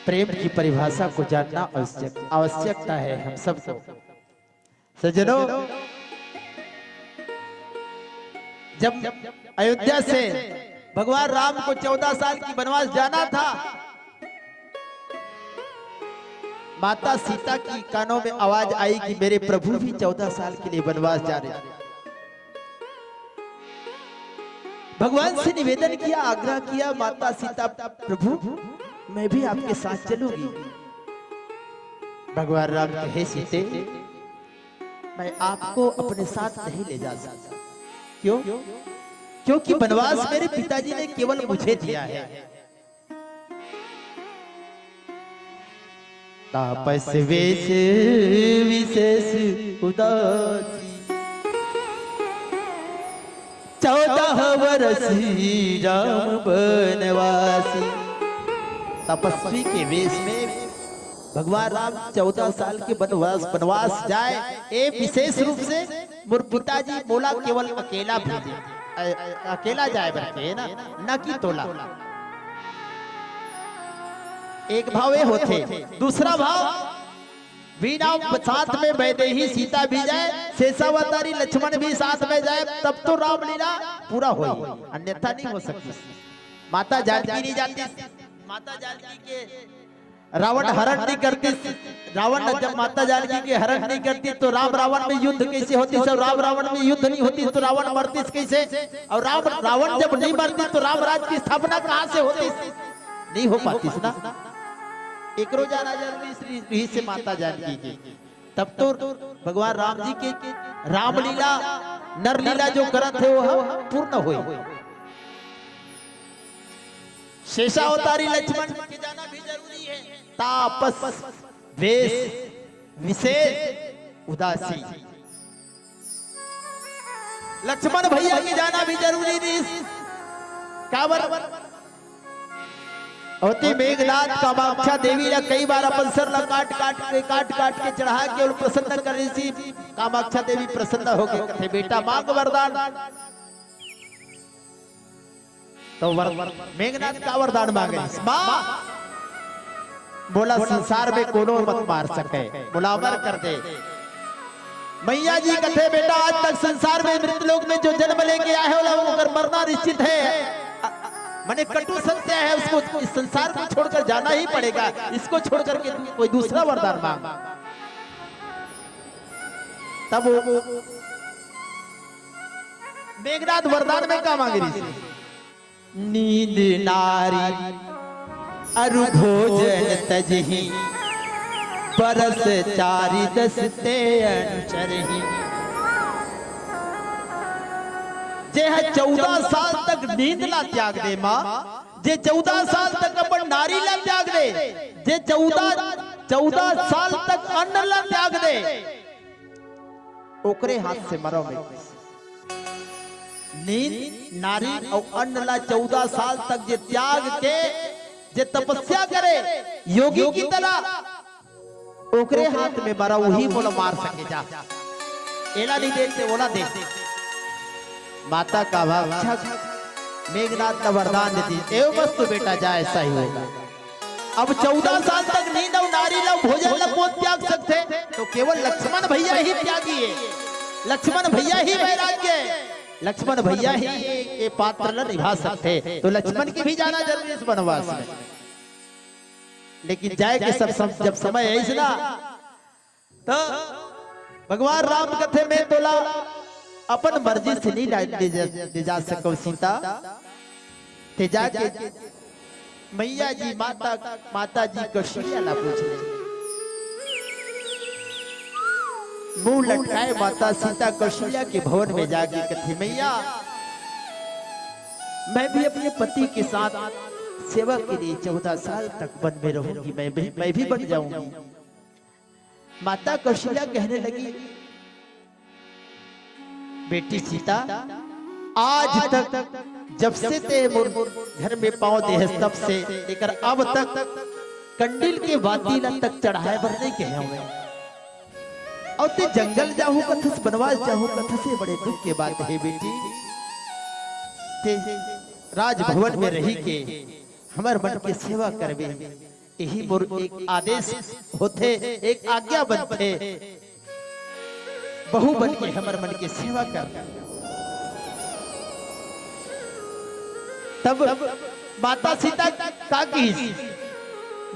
प्रेम की परिभाषा को जानना आवश्यक, आवश्यकता है हम सबको। सज्जनों, जब अयोध्या से भगवान राम को चौदह साल की वनवास जाना था, माता सीता की कानों में आवाज आई कि मेरे प्रभु भी चौदह साल के लिए वनवास जा रहे हैं। भगवान से निवेदन किया, आग्रह किया, माता सीता, प्रभु, मैं भी आपके साथ चलूंगी। भगवान राम कहे, सीते, मैं आपको अपने साथ नहीं ले जा सकता। क्यों? क्योंकि वनवास मेरे पिताजी ने केवल मुझे दिया है। तापस वेश विशेष उदासी, चौदह वर्ष राम बनवासी। तपस्वी के वेश में भगवान राम चौदह साल के वनवास, वनवास जाए, ए विशेष रूप से मोर पिताजी मोला केवल अकेला भेजे, अ-, अकेला जाए बर के ना, न कि तोला। एक भाव ये होथे, दूसरा भाव, वीणा साथ में वैदेही सीता भी जाए, शेषावतारी लक्ष्मण भी साथ में जाए, तब तो रामलीला पूरा होई, अन्यथा नहीं हो सकती। माता जानकी नहीं जाती, माता जानकी के रावण हरण नहीं करती। रावण ने जब माता जानकी के हरण नहीं करती तो राम रावण में युद्ध कैसे होती? सब राम रावण में युद्ध नहीं होती तो रावण मरती कैसे? और राम रावण जब नहीं मरती तो रामराज की स्थापना कहाँ से होती? नहीं हो पाती ना। एकरो जाना जरूरी, इसलिए यही से माता जानकी के तब तो भगवान राम जी के रामलीला, नरलीला जो करत हे वो ह पूर्ण होई। शेषावतारी लक्ष्मण के जाना भी जरूरी है। तापस वेश विशेष उदासी। लक्ष्मण भैया के जाना भी जरूरी नहीं। काबर? अवती मेघनाथ कामाख्या देवी ला कई बार अपन सर ला काट काट के, काट काट के चढ़ा के अउ प्रसन्न करे सी। कामाख्या देवी प्रसन्न होके कथे, बेटा मांग वरदान। तो वर-, मेघनाथ का वरदान मांगे, माँ, मोला संसार में कोनो मत मार सके, मोला अमर कर दे। मैया जी कथे, बेटा, आज तक संसार में, मृत लोक में जो जन्म लेके आए हो, ओकर मरना निश्चित है। अ-, अ-, माने कटु सत्य है, उसको इस संसार को छोड़कर जाना ही पड़ेगा, इसको छोड़ करके तू कोई दूसरा वरदान मांग। तब वो मेघनाथ वरदान में का मांगे रहिस? नींद नारी अरु भोजन तजही, बरस चारि दस ते अनुचरही। जे ह चौदह साल तक नींद ला त्याग दे माँ, जे चौदह साल तक अपन नारी ला त्याग दे, जे चौदह, चौदह साल तक अन्न ला त्याग दे, ओकरे हाथ से मरव में। नींद, नारी अउ अन्न ला चौदह साल तक जे त्याग के, जे तपस्या करे, योगी की तरह, ओकरे हाथ में मरव, उही मोला मार सके जा। एला नहीं देखते, ओला देख। माता का भाव, अच्छा, मेघनाथ ला वरदान देती, एव मस्त बेटा जा, ऐसा ही होगा। अब चौदह साल तक नींद अउ नारी ला भोजन ला कोन त्याग सकथे? तो केवल लक्ष्मण भैया ही त्यागी है। लक्ष्मण भैया ही वैराग्य है। लक्ष्मण भैया ही ये, ये पात्र ला निभा सकथे। तो लक्ष्मण के भी जाना जरूरी इस वनवास में। लेकिन जाए के सब सम-, जब समय आइस ना, त भगवान राम कथे, मैं तोला अपन मर्जी से नहीं ला-, ले जा, ले जा सकव सीता। ते जाके मैया जी, माता, माता जी कौशल्या ला पूछ ले। मुंह लटकाए माता सीता कौशल्या के भवन में जाके कथे, मैया, मैं भी अपने पति के साथ सेवा के लिए चौदह साल तक वन में रहूंगी, मैं भी, मैं भी बन जाऊंगी। माता कौशल्या कहने लगी, बेटी सीता, आज तक जब से ते मोर घर में पांव दे हस, तब से लेकर अब तक कंडील के बाती ला तक चढ़ाए बर नहीं कहे हवे, अउ ते जंगल जाहू कथस, बनवास जाहू कथस, ये बड़े दुख के बात हे बेटी। ते राजभवन में रही के हमर मन के सेवा करबे, यही मोर एक आदेश होथे, एक आज्ञा बनथे। बहू बन के हमर मन के सेवा कर। तब माता सीता का कहिस,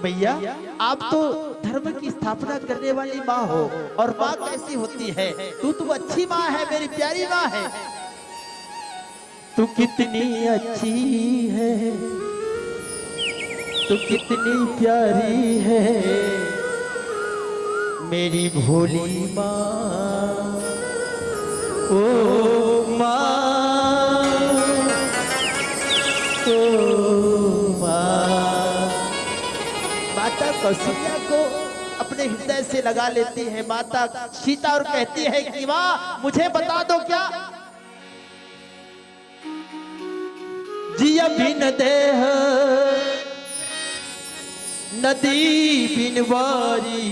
भैया, आप तो धर्म की स्थापना करने वाली माँ हो, और माँ कैसी होती है? तू तो अच्छी माँ है, मेरी प्यारी माँ है। तू कितनी अच्छी है, तू कितनी प्यारी है, मेरी भोली माँ, ओ माँ, ओ माँ। माता कौशल्या को अपने हृदय से लगा लेती है माता सीता और कहती है कि माँ, मुझे बता दो क्या, जिय बिन देह नदी बिन वारी,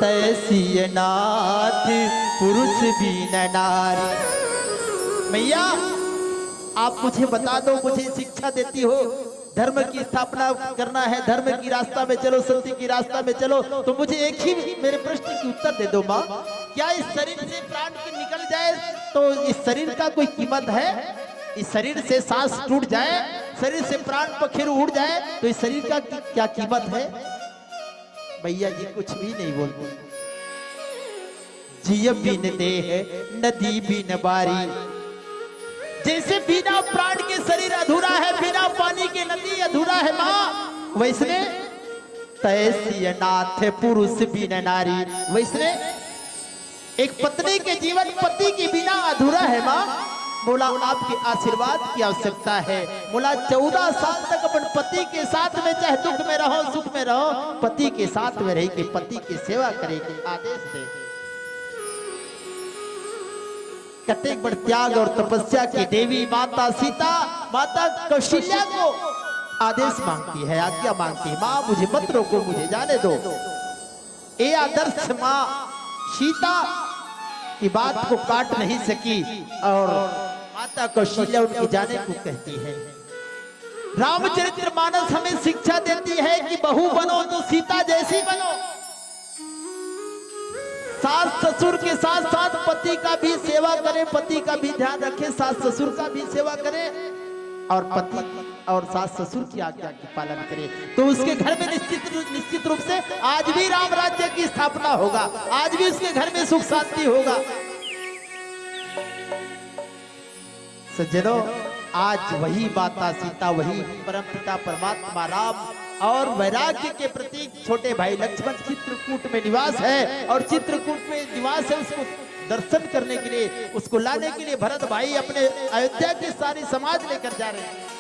तैसिय नाथ पुरुष बिन नारी। मैया, आप मुझे बता दो, मुझे शिक्षा देती हो, धर्म की स्थापना करना है, धर्म की रास्ता में चलो, सत्य की रास्ता में चलो, तो मुझे एक ही मेरे प्रश्न की उत्तर दे दो माँ, क्या इस शरीर से प्राण की निकल जाए तो इस शरीर का कोई कीमत है? इस शरीर से सांस टूट जाए, शरीर से प्राण पखेरु उड़ जाए, तो इस शरीर का की-, क्या कीमत है? भैया जी कुछ भी नहीं बोलते। जिय बिन देह नदी बिन बारी, जैसे बिना प्राण के शरीर अधूरा है, बिना पानी के नदी अधूरा है माँ, वैसने तैसिय नाथ पुरुष बिन नारी, वैसने एक पत्नी के जीवन पति के बिना अधूरा है माँ। मोला आपके आशीर्वाद की आवश्यकता है। मोला चौदह साल तक अपन पति के साथ में, चाहे दुख में रहो, सुख में रहो, पति के साथ में रही के पति की सेवा करे के आदेश दे। कतेक बड़ त्याग और तपस्या की देवी माता सीता, माता कौशल्या को आदेश मांगती है, आज्ञा मांगती है, माँ मुझे मत रोको, मुझे जाने दो। ये आदर्श माँ सीता की बात को काट नहीं सकी और माता कौशल्या उनकी जाने को कहती है। रामचरित्र मानस हमें शिक्षा देती है कि बहू बनो तो सीता जैसी बनो। सास ससुर के साथ साथ पति का भी सेवा करें, पति का भी ध्यान रखें, सास ससुर का भी सेवा करें और पति और सास ससुर की आज्ञा का पालन करें, तो उसके घर में निश्चित निश्चित रूप से आज भी राम राज्य की स्थापना होगा, आज भी उसके घर में सुख शांति होगा। सज्जनों, आज वही माता सीता, वही परमपिता परमात्मा राम और वैराग्य के प्रतीक छोटे भाई लक्ष्मण चित्रकूट में निवास है और चित्रकूट में निवास है, उसको दर्शन करने के लिए, उसको लाने के लिए भरत भाई अपने अयोध्या के सारे समाज लेकर जा रहे हैं।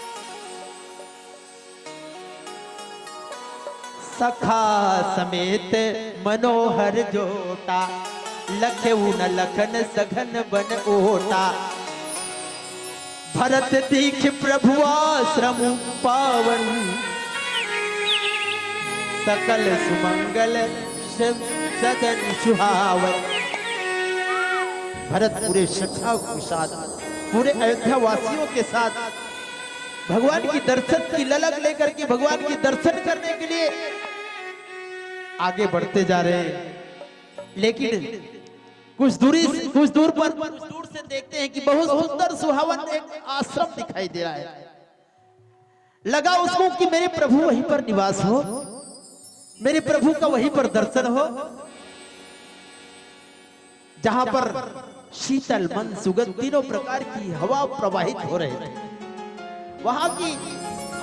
सखा समेत मनोहर जोटा, लखे उन लखन सघन बन ओटा। भरत दीख प्रभु आश्रम पावन, सकल सुमंगल स-, सदन सुहावन। भरत पूरे सखा के साथ, पूरे अयोध्या वासियों के साथ भगवान की दर्शन की ललक लेकर के भगवान की दर्शन करने के लिए आगे बढ़ते जा रहे हैं। लेकिन कुछ दूरी से, कुछ दूर पर, कुछ दूर से देखते हैं कि बहुत सुंदर सुहावन एक आश्रम दिखाई दे रहा है। लगा उसको कि मेरे प्रभु वहीं पर निवास हो, मेरे प्रभु का वहीं पर दर्शन हो, जहां पर शीतल मंद सुगंध तीनों प्रकार की हवा प्रवाहित हो रही थी। वहां की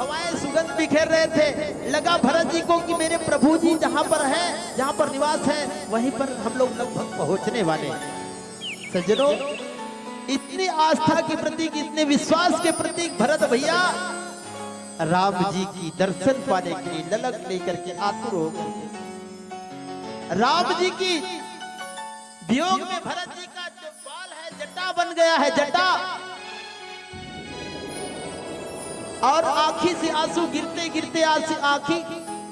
हवाएं सुगंध बिखेर रहे थे। लगा भरत जी को कि मेरे प्रभु जी जहाँ पर है, जहाँ पर निवास है, वहीं पर हम लोग लगभग पहुँचने वाले हैं। सज्जनों, इतनी आस्था के प्रतीक, इतने विश्वास के प्रतीक भरत भैया राम जी की दर्शन पाने के लिए ललक लेकर के आतुर हो गए। राम जी की वियोग में भरत जी का जो बाल है, जटा बन गया है, जटा। और आंखी से आंसू गिरते गिरते आंसू, आंखी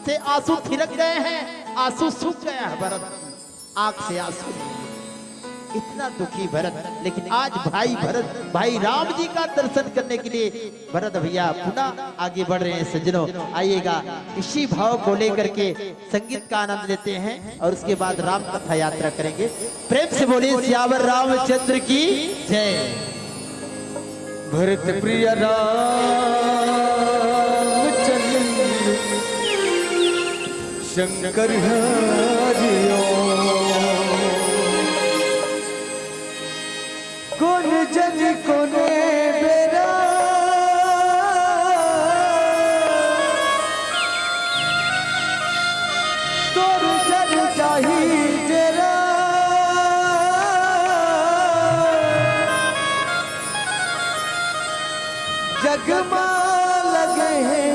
से आंसू थिरक गए हैं, आंसू सूख गया है भरत, आंख से आंसू। इतना दुखी भरत, लेकिन आज भाई भरत, भाई राम जी का दर्शन करने के लिए भरत भैया पुनः आगे बढ़ रहे हैं। सज्जनों, आइएगा, इसी भाव को लेकर के संगीत का आनंद लेते हैं और उसके बाद राम कथा यात्रा करेंगे। प्रेम से बोलिए सियावर रामचंद्र की जय। भरत प्रिय रामचंद्र शंकर हरिओ। कोन जन कोने बेरा तोर जन जाही डेरा। जगमा लगे हैं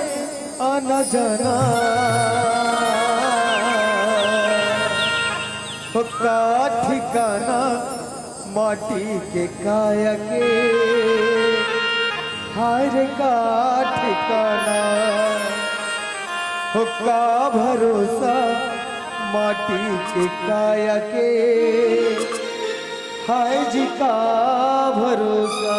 आना जाना। हो का ठिकाना माटी के काया के, हाय रे का ठिकाना, हो का भरोसा माटी के काया के, हाय जी का भरोसा।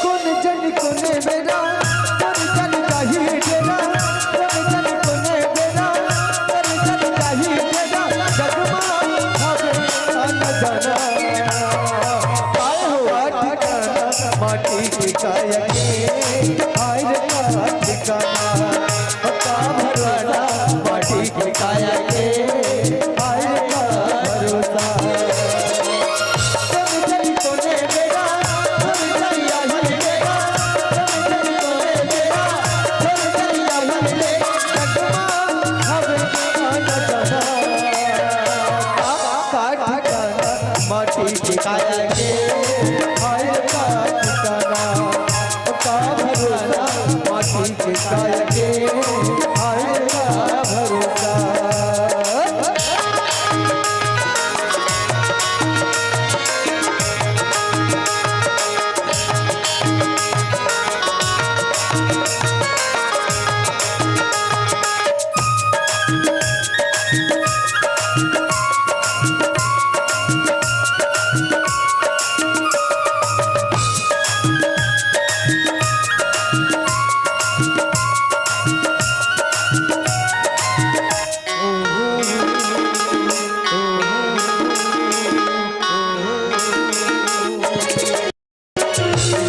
कोन जन कोने बेरा, कोन जन जाही डेरा, कोन जन कोने बेरा, कोन जन जाही डेरा, जगमा हवे आना जाना। काय हो ठिकाना माटी के काया के, हाय रे का ठिकाना, का भरोसा माटी के काया के, हाय रे का भरोसा। माटी के काया के, हाय का ठिकाना, का भरोसा, माटी के काया के, हाय का भरोसा।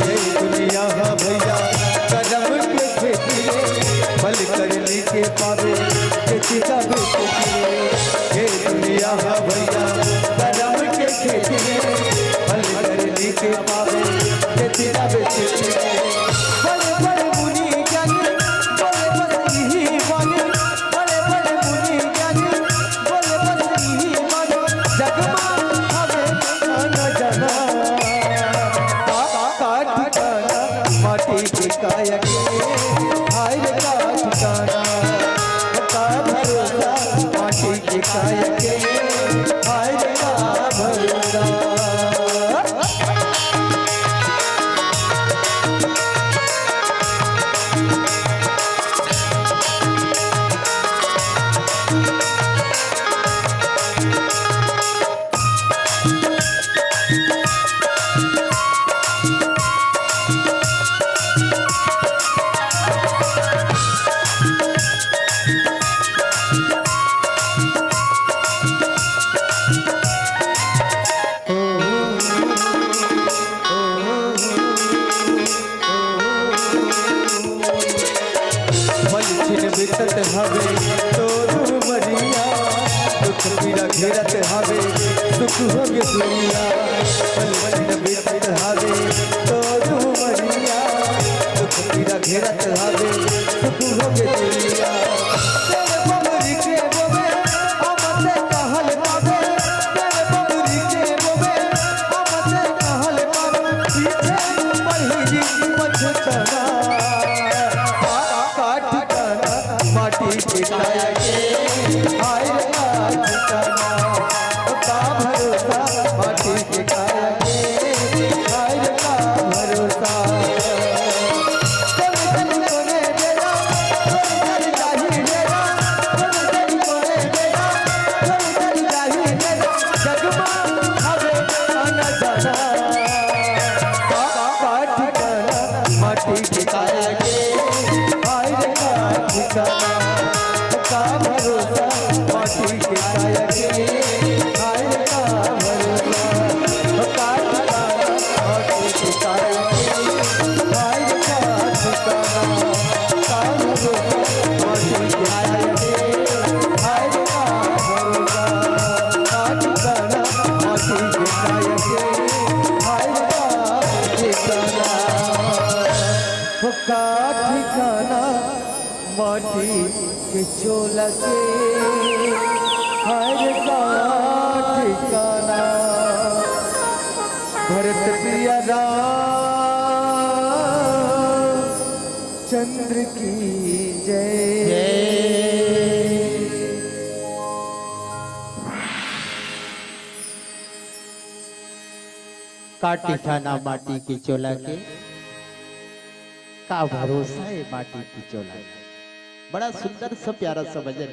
ये दुनिया हा भैया करम के खेती रे, फल करनी के पावे खेती का बेचती रे। ये दुनिया हा भैया करम के खेती रे, फल करनी के पावे खेती का बेचती रे। बड़े बड़े मुनि ज्ञानी, बड़े बड़े यही वाणी, बड़े बड़े मुनि ज्ञानी, बड़े बड़े यही वाणी, जगमा हवे आना जाना। का, का ठिकाना माटी के काया के, हाय रे का ठिकाना, का भरोसा माटी के काया के, हाय रे का भरोसा। हवे तोर उमरिया, दुख पीरा घेरत हवे, सुख होगे दुनिया। पल छिन बीतत हवे तोर उमरिया, दुख पीरा घेरत हवे, सुख होगे दुनिया। तेरे बबरी के बोबे, अमते कहल पावे, तेरे बबरी के बोबे, अमते कहल पावे, पीछे पढ़ी पछताना। का ठिकाना माटी के काया के, हाय रे का ठिकाना, का भरोसा माटी के काया के, हाय रे का भरोसा। चल चल कोने बेरा, चल चल जाही बेरा, चल चल कोने बेरा, चल चल जाही बेरा, जगमा हवे आना जाना। का ठिकाना माटी के काया के, हाय रे का ठिकाना, का भरोसा माटी के काया के, हाय रे का भरोसा। का ठिकाना माटी के काया के, हाय रे का ठिकाना, का भरोसा माटी के काया के, हाय रे का भरोसा। का ठिकाना माटी के काया के, हाय रे का ठिकाना। हो का ठिकाना माटी के चोला के, हाय रे का ठिकाना। भरत प्रिया राम चंद्र की जय। का ठिकाना माटी के चोला के, का भरोसा है माटी के चोला के। बड़ा सुंदर सा प्यारा सा भजन।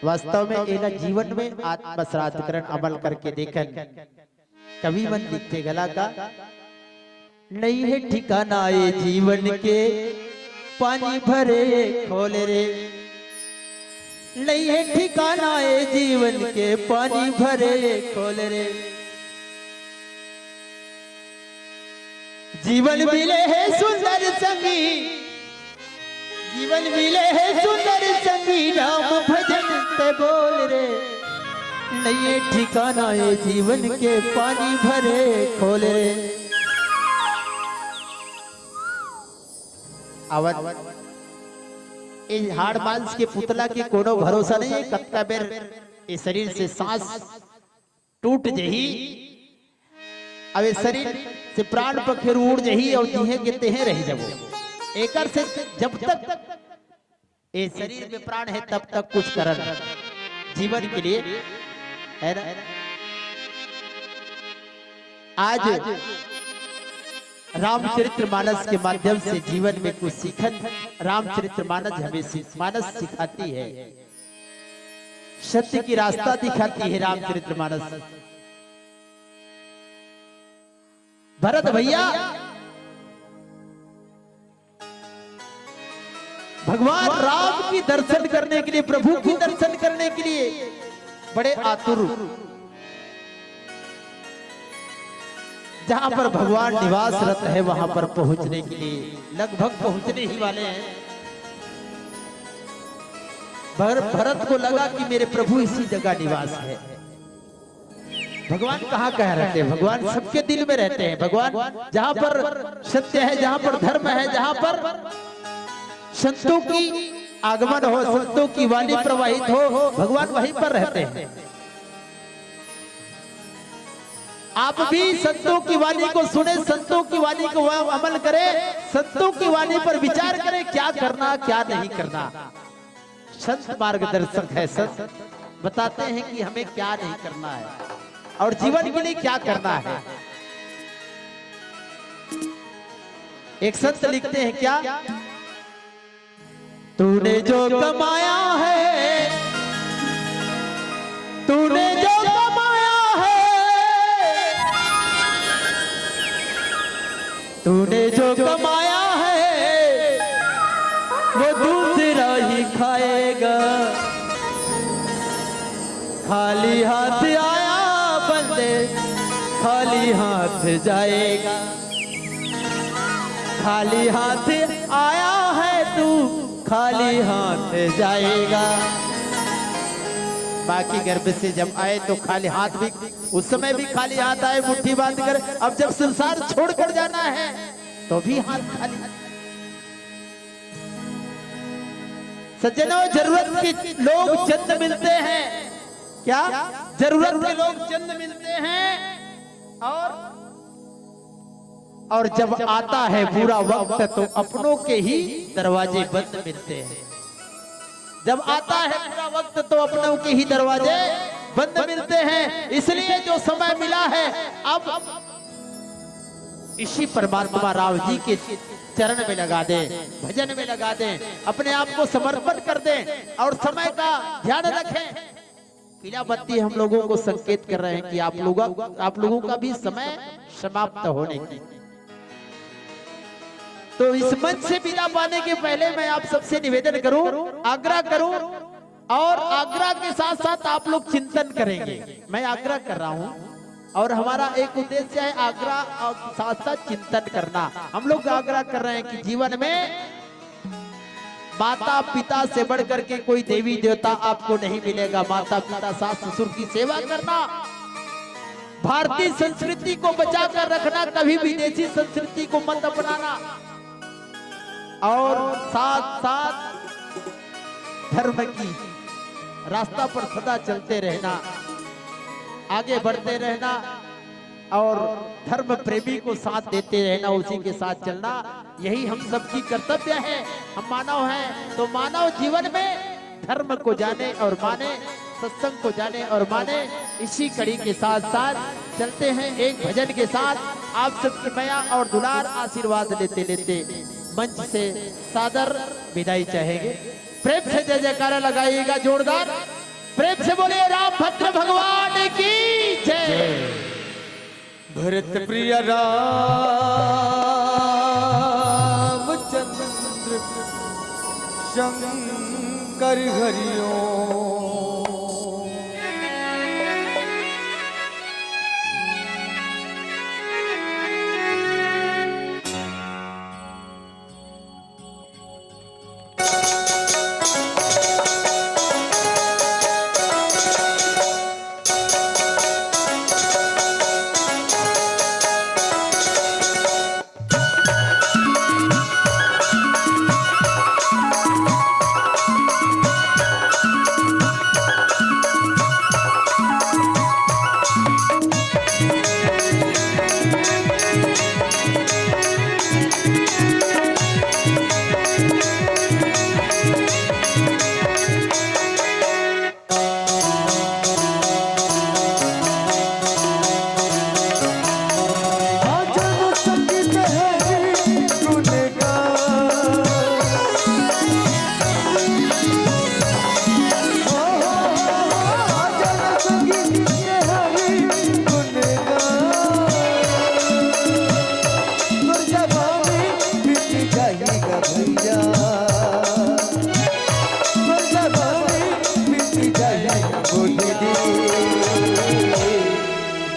वास्तव में एला जीवन में आत्मसात करन, अमल करके देखन। कवि मन लिखथे घला का, नइ हे ठिकाना ए जीवन के, पानी भरे खोल रे। नइ हे ठिकाना ए जीवन के, पानी भरे खोल रे। जीवन मिले हे सुंदर संगी, जीवन मिले हे सुंदर संगी, राम भजन ते बोल रे। नइ हे ठिकाना ए जीवन के, पानी भरे खोल रे। आवत ए हाड़ मांस के पुतला के कोनो भरोसा नहीं है, कतका बेर ए शरीर से सांस टूट जही, अब ए शरीर से प्राण पखेरु उड़ जही अउ जिहे के तेहे रह जबो। एकर से जब तक ए शरीर में प्राण है तब तक कुछ करन जीवन के लिए, है ना? आज रामचरित्र मानस के माध्यम से जीवन में कुछ सीखन। रामचरित्र मानस हमें सि-, मानस सिखाती है, सत्य की रास्ता दिखाती है रामचरित्र मानस। भरत भैया, भगवान राम की दर्शन करने के लिए, प्रभु की दर्शन करने के लिए बड़े आतुर, जहां पर भगवान निवासरत है वहां पर पहुंचने के लिए लगभग पहुंचने ही वाले हैं। भर-, भरत को लगा कि मेरे प्रभु इसी जगह निवास है। भगवान कहाँ कहाँ रहते हैं? भगवान सबके दिल में रहते हैं। भगवान जहाँ पर सत्य है, जहाँ पर धर्म है, जहाँ पर संतों की आगमन हो, संतों की वाणी प्रवाहित हो, भगवान वहीं पर रहते हैं। आप भी संतों की वाणी को सुने, संतों की वाणी को अमल करें, संतों की वाणी पर विचार करें, क्या करना, क्या नहीं करना। संत मार्गदर्शक है, संत बताते हैं कि हमें क्या नहीं करना है और जीवन के लिए क्या करना है। एक संत लिखते हैं क्या, तूने जो कमाया है, तूने जो कमाया है, तूने जो कमाया है, वो दूसरा ही खाएगा। खाली हाथ आया बंदे, खाली हाथ जाएगा। खाली हाथ आया है तू खाली हाथ जाएगा। बाकी गर्भ से जब आए तो खाली हाथ भी, उस समय भी खाली हाथ आए, मुट्ठी बांध कर। अब जब संसार छोड़कर जाना है तो भी हाथ खाली। सज्जनों, जरूरत के लोग चंद मिलते हैं। क्या? जरूरत के लोग चंद मिलते हैं। और और जब आता है बुरा वक्त तो अपनों के ही दरवाजे बंद मिलते हैं। जब आता है बुरा वक्त तो अपनों के ही दरवाजे बंद मिलते हैं। इसलिए जो समय मिला है, अब इसी परमात्मा राव जी के चरण में लगा दें, भजन में लगा दें, अपने आप को समर्पण कर दें और समय का ध्यान रखें। पीला बत्ती हम लोगों को संकेत कर रहे हैं कि आप लोगों आप लोगों का भी समय समाप्त होने की। तो इस मंच से विदा पाने के पहले मैं आप सबसे निवेदन करूं, आग्रह करूं, और आग्रह के साथ साथ आप लोग चिंतन करेंगे। मैं आग्रह कर रहा हूं और हमारा एक उद्देश्य है आग्रह और साथ साथ चिंतन करना। हम लोग आग्रह कर रहे हैं कि जीवन में माता पिता से बढ़ करके कोई देवी देवता आपको नहीं मिलेगा। माता पिता, सास ससुर की सेवा करना, भारतीय संस्कृति को बचा कर रखना, कभी विदेशी संस्कृति को मत अपनाना, और साथ साथ धर्म की रास्ता पर सदा चलते रहना, आगे बढ़ते रहना और धर्म प्रेमी को साथ देते रहना, उसी के साथ चलना, यही हम सबकी कर्तव्य है। हम मानव हैं तो मानव जीवन में धर्म को जाने और माने, सत्संग को जाने और माने। इसी कड़ी के साथ साथ चलते हैं एक भजन के साथ। आप सबकी मया और दुलार आशीर्वाद लेते लेते मंच से सादर विदाई चाहेंगे। प्रेम से जय जयकारा लगाइएगा जोरदार। प्रेम से बोलिए रामभद्र भगवान की जय। भरत प्रिय रामचंद्र शंकर हरिओम।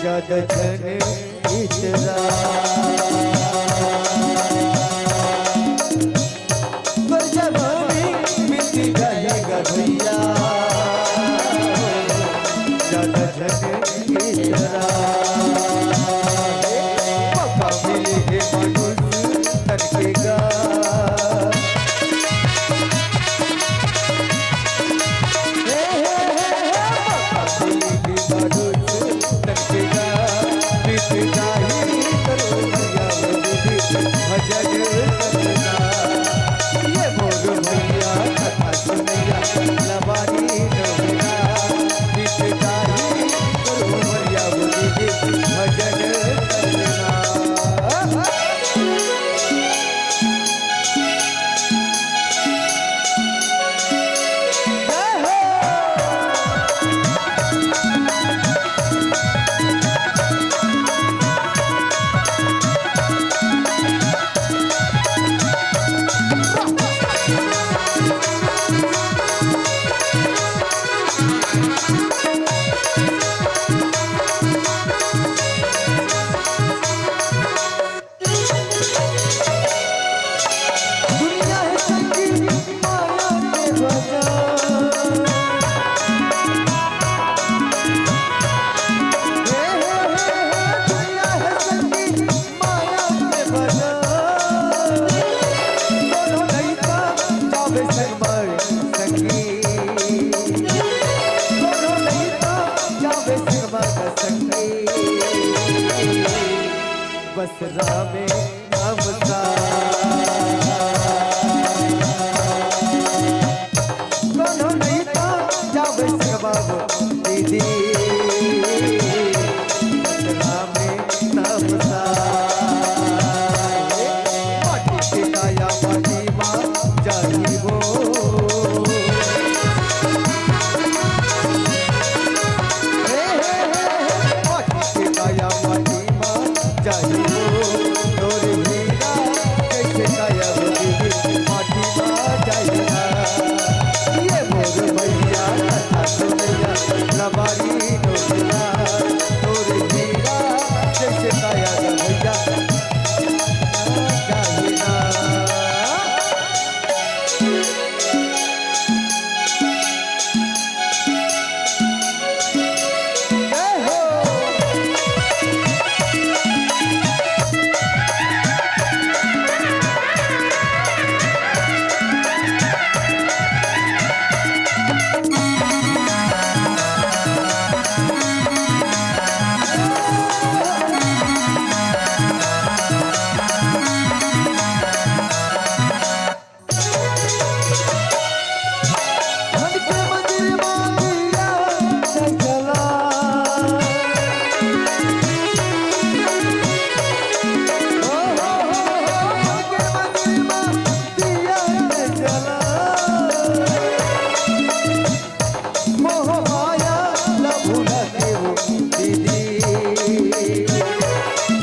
ज्यादा झन इतरा। तोर जवानी बीत जाएगा भैया, ज्यादा झन इतरा। पापा मिले हे मानुष तन के गा। असरा में नमस्कार। कोनो नहीं तो जावे से बाबू दीदी। असरा में नमस्कार। माटी के काया माटी मा जाई वो। हे, हे, हे, हे, माटी के काया माटी मा जाई वो। तोर हीरा जैसे काया वो दीदी, माटी मा जाई ना। ये मोर भैया, कथा सुनैया, लबारी डोकरा। तोर हीरा जैसे काया वो भैया, जाई ना। मोह माया ला भुला के वो दीदी,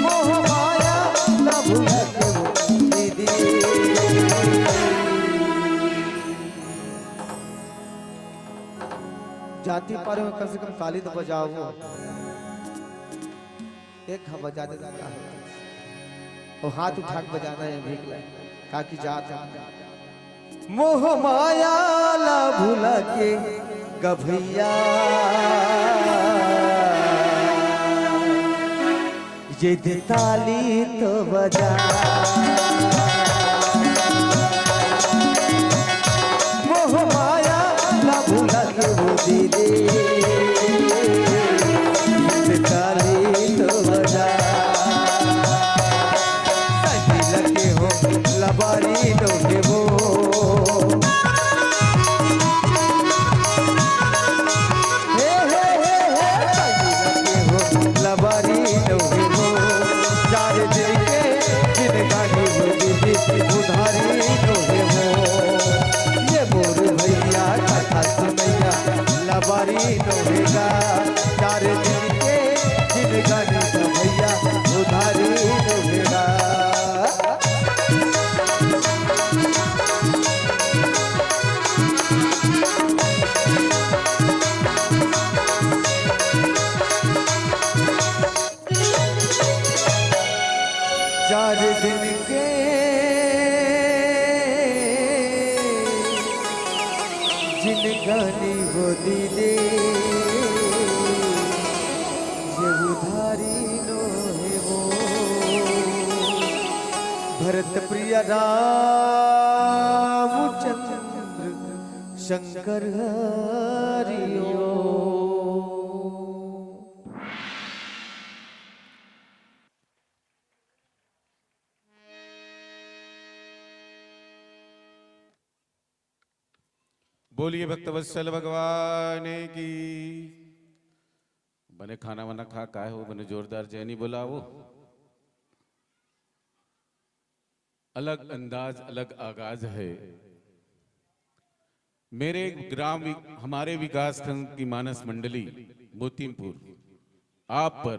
मोह माया ला भुला के वो दीदी। जाति पारे में कम से कम ताली तो बजाओ। एक घा बजा दे, का होता है? वो हाथ उठा के बजाना है, भीख लाए, काकी जात है। मोह माया ला भुला के गभैया, ये दे ताली तो बजा। मोह माया ला भुला के वो दीदी, ताली तो बजा। सजी लगे हो लबारी डोहे वो। हे, हे, हे, हे, सजी लगे हो लबारी डोहे वो। चार दिन के जिनगानी वो दीदी, उधारी डोहे वो। ये मोर भैया कथा सुनैया, लबारी डोहे गा। चार दिन के जिनगानी वो भैया, उधारी डोहे गा। चार दिन के जिनगानी वो दीदी, ये उधारी नो हे वो। भरत प्रिय रामचंद्र शंकर हरि ओम। बोलिए भक्तवत्सल भगवान की। बने खाना वाना खा, काय हो, बने जोरदार जय नहीं बोला वो। अलग अंदाज, अलग आगाज है। मेरे ग्राम वि-, हमारे विकास खंड की मानस मंडली मोतीमपुर आप पर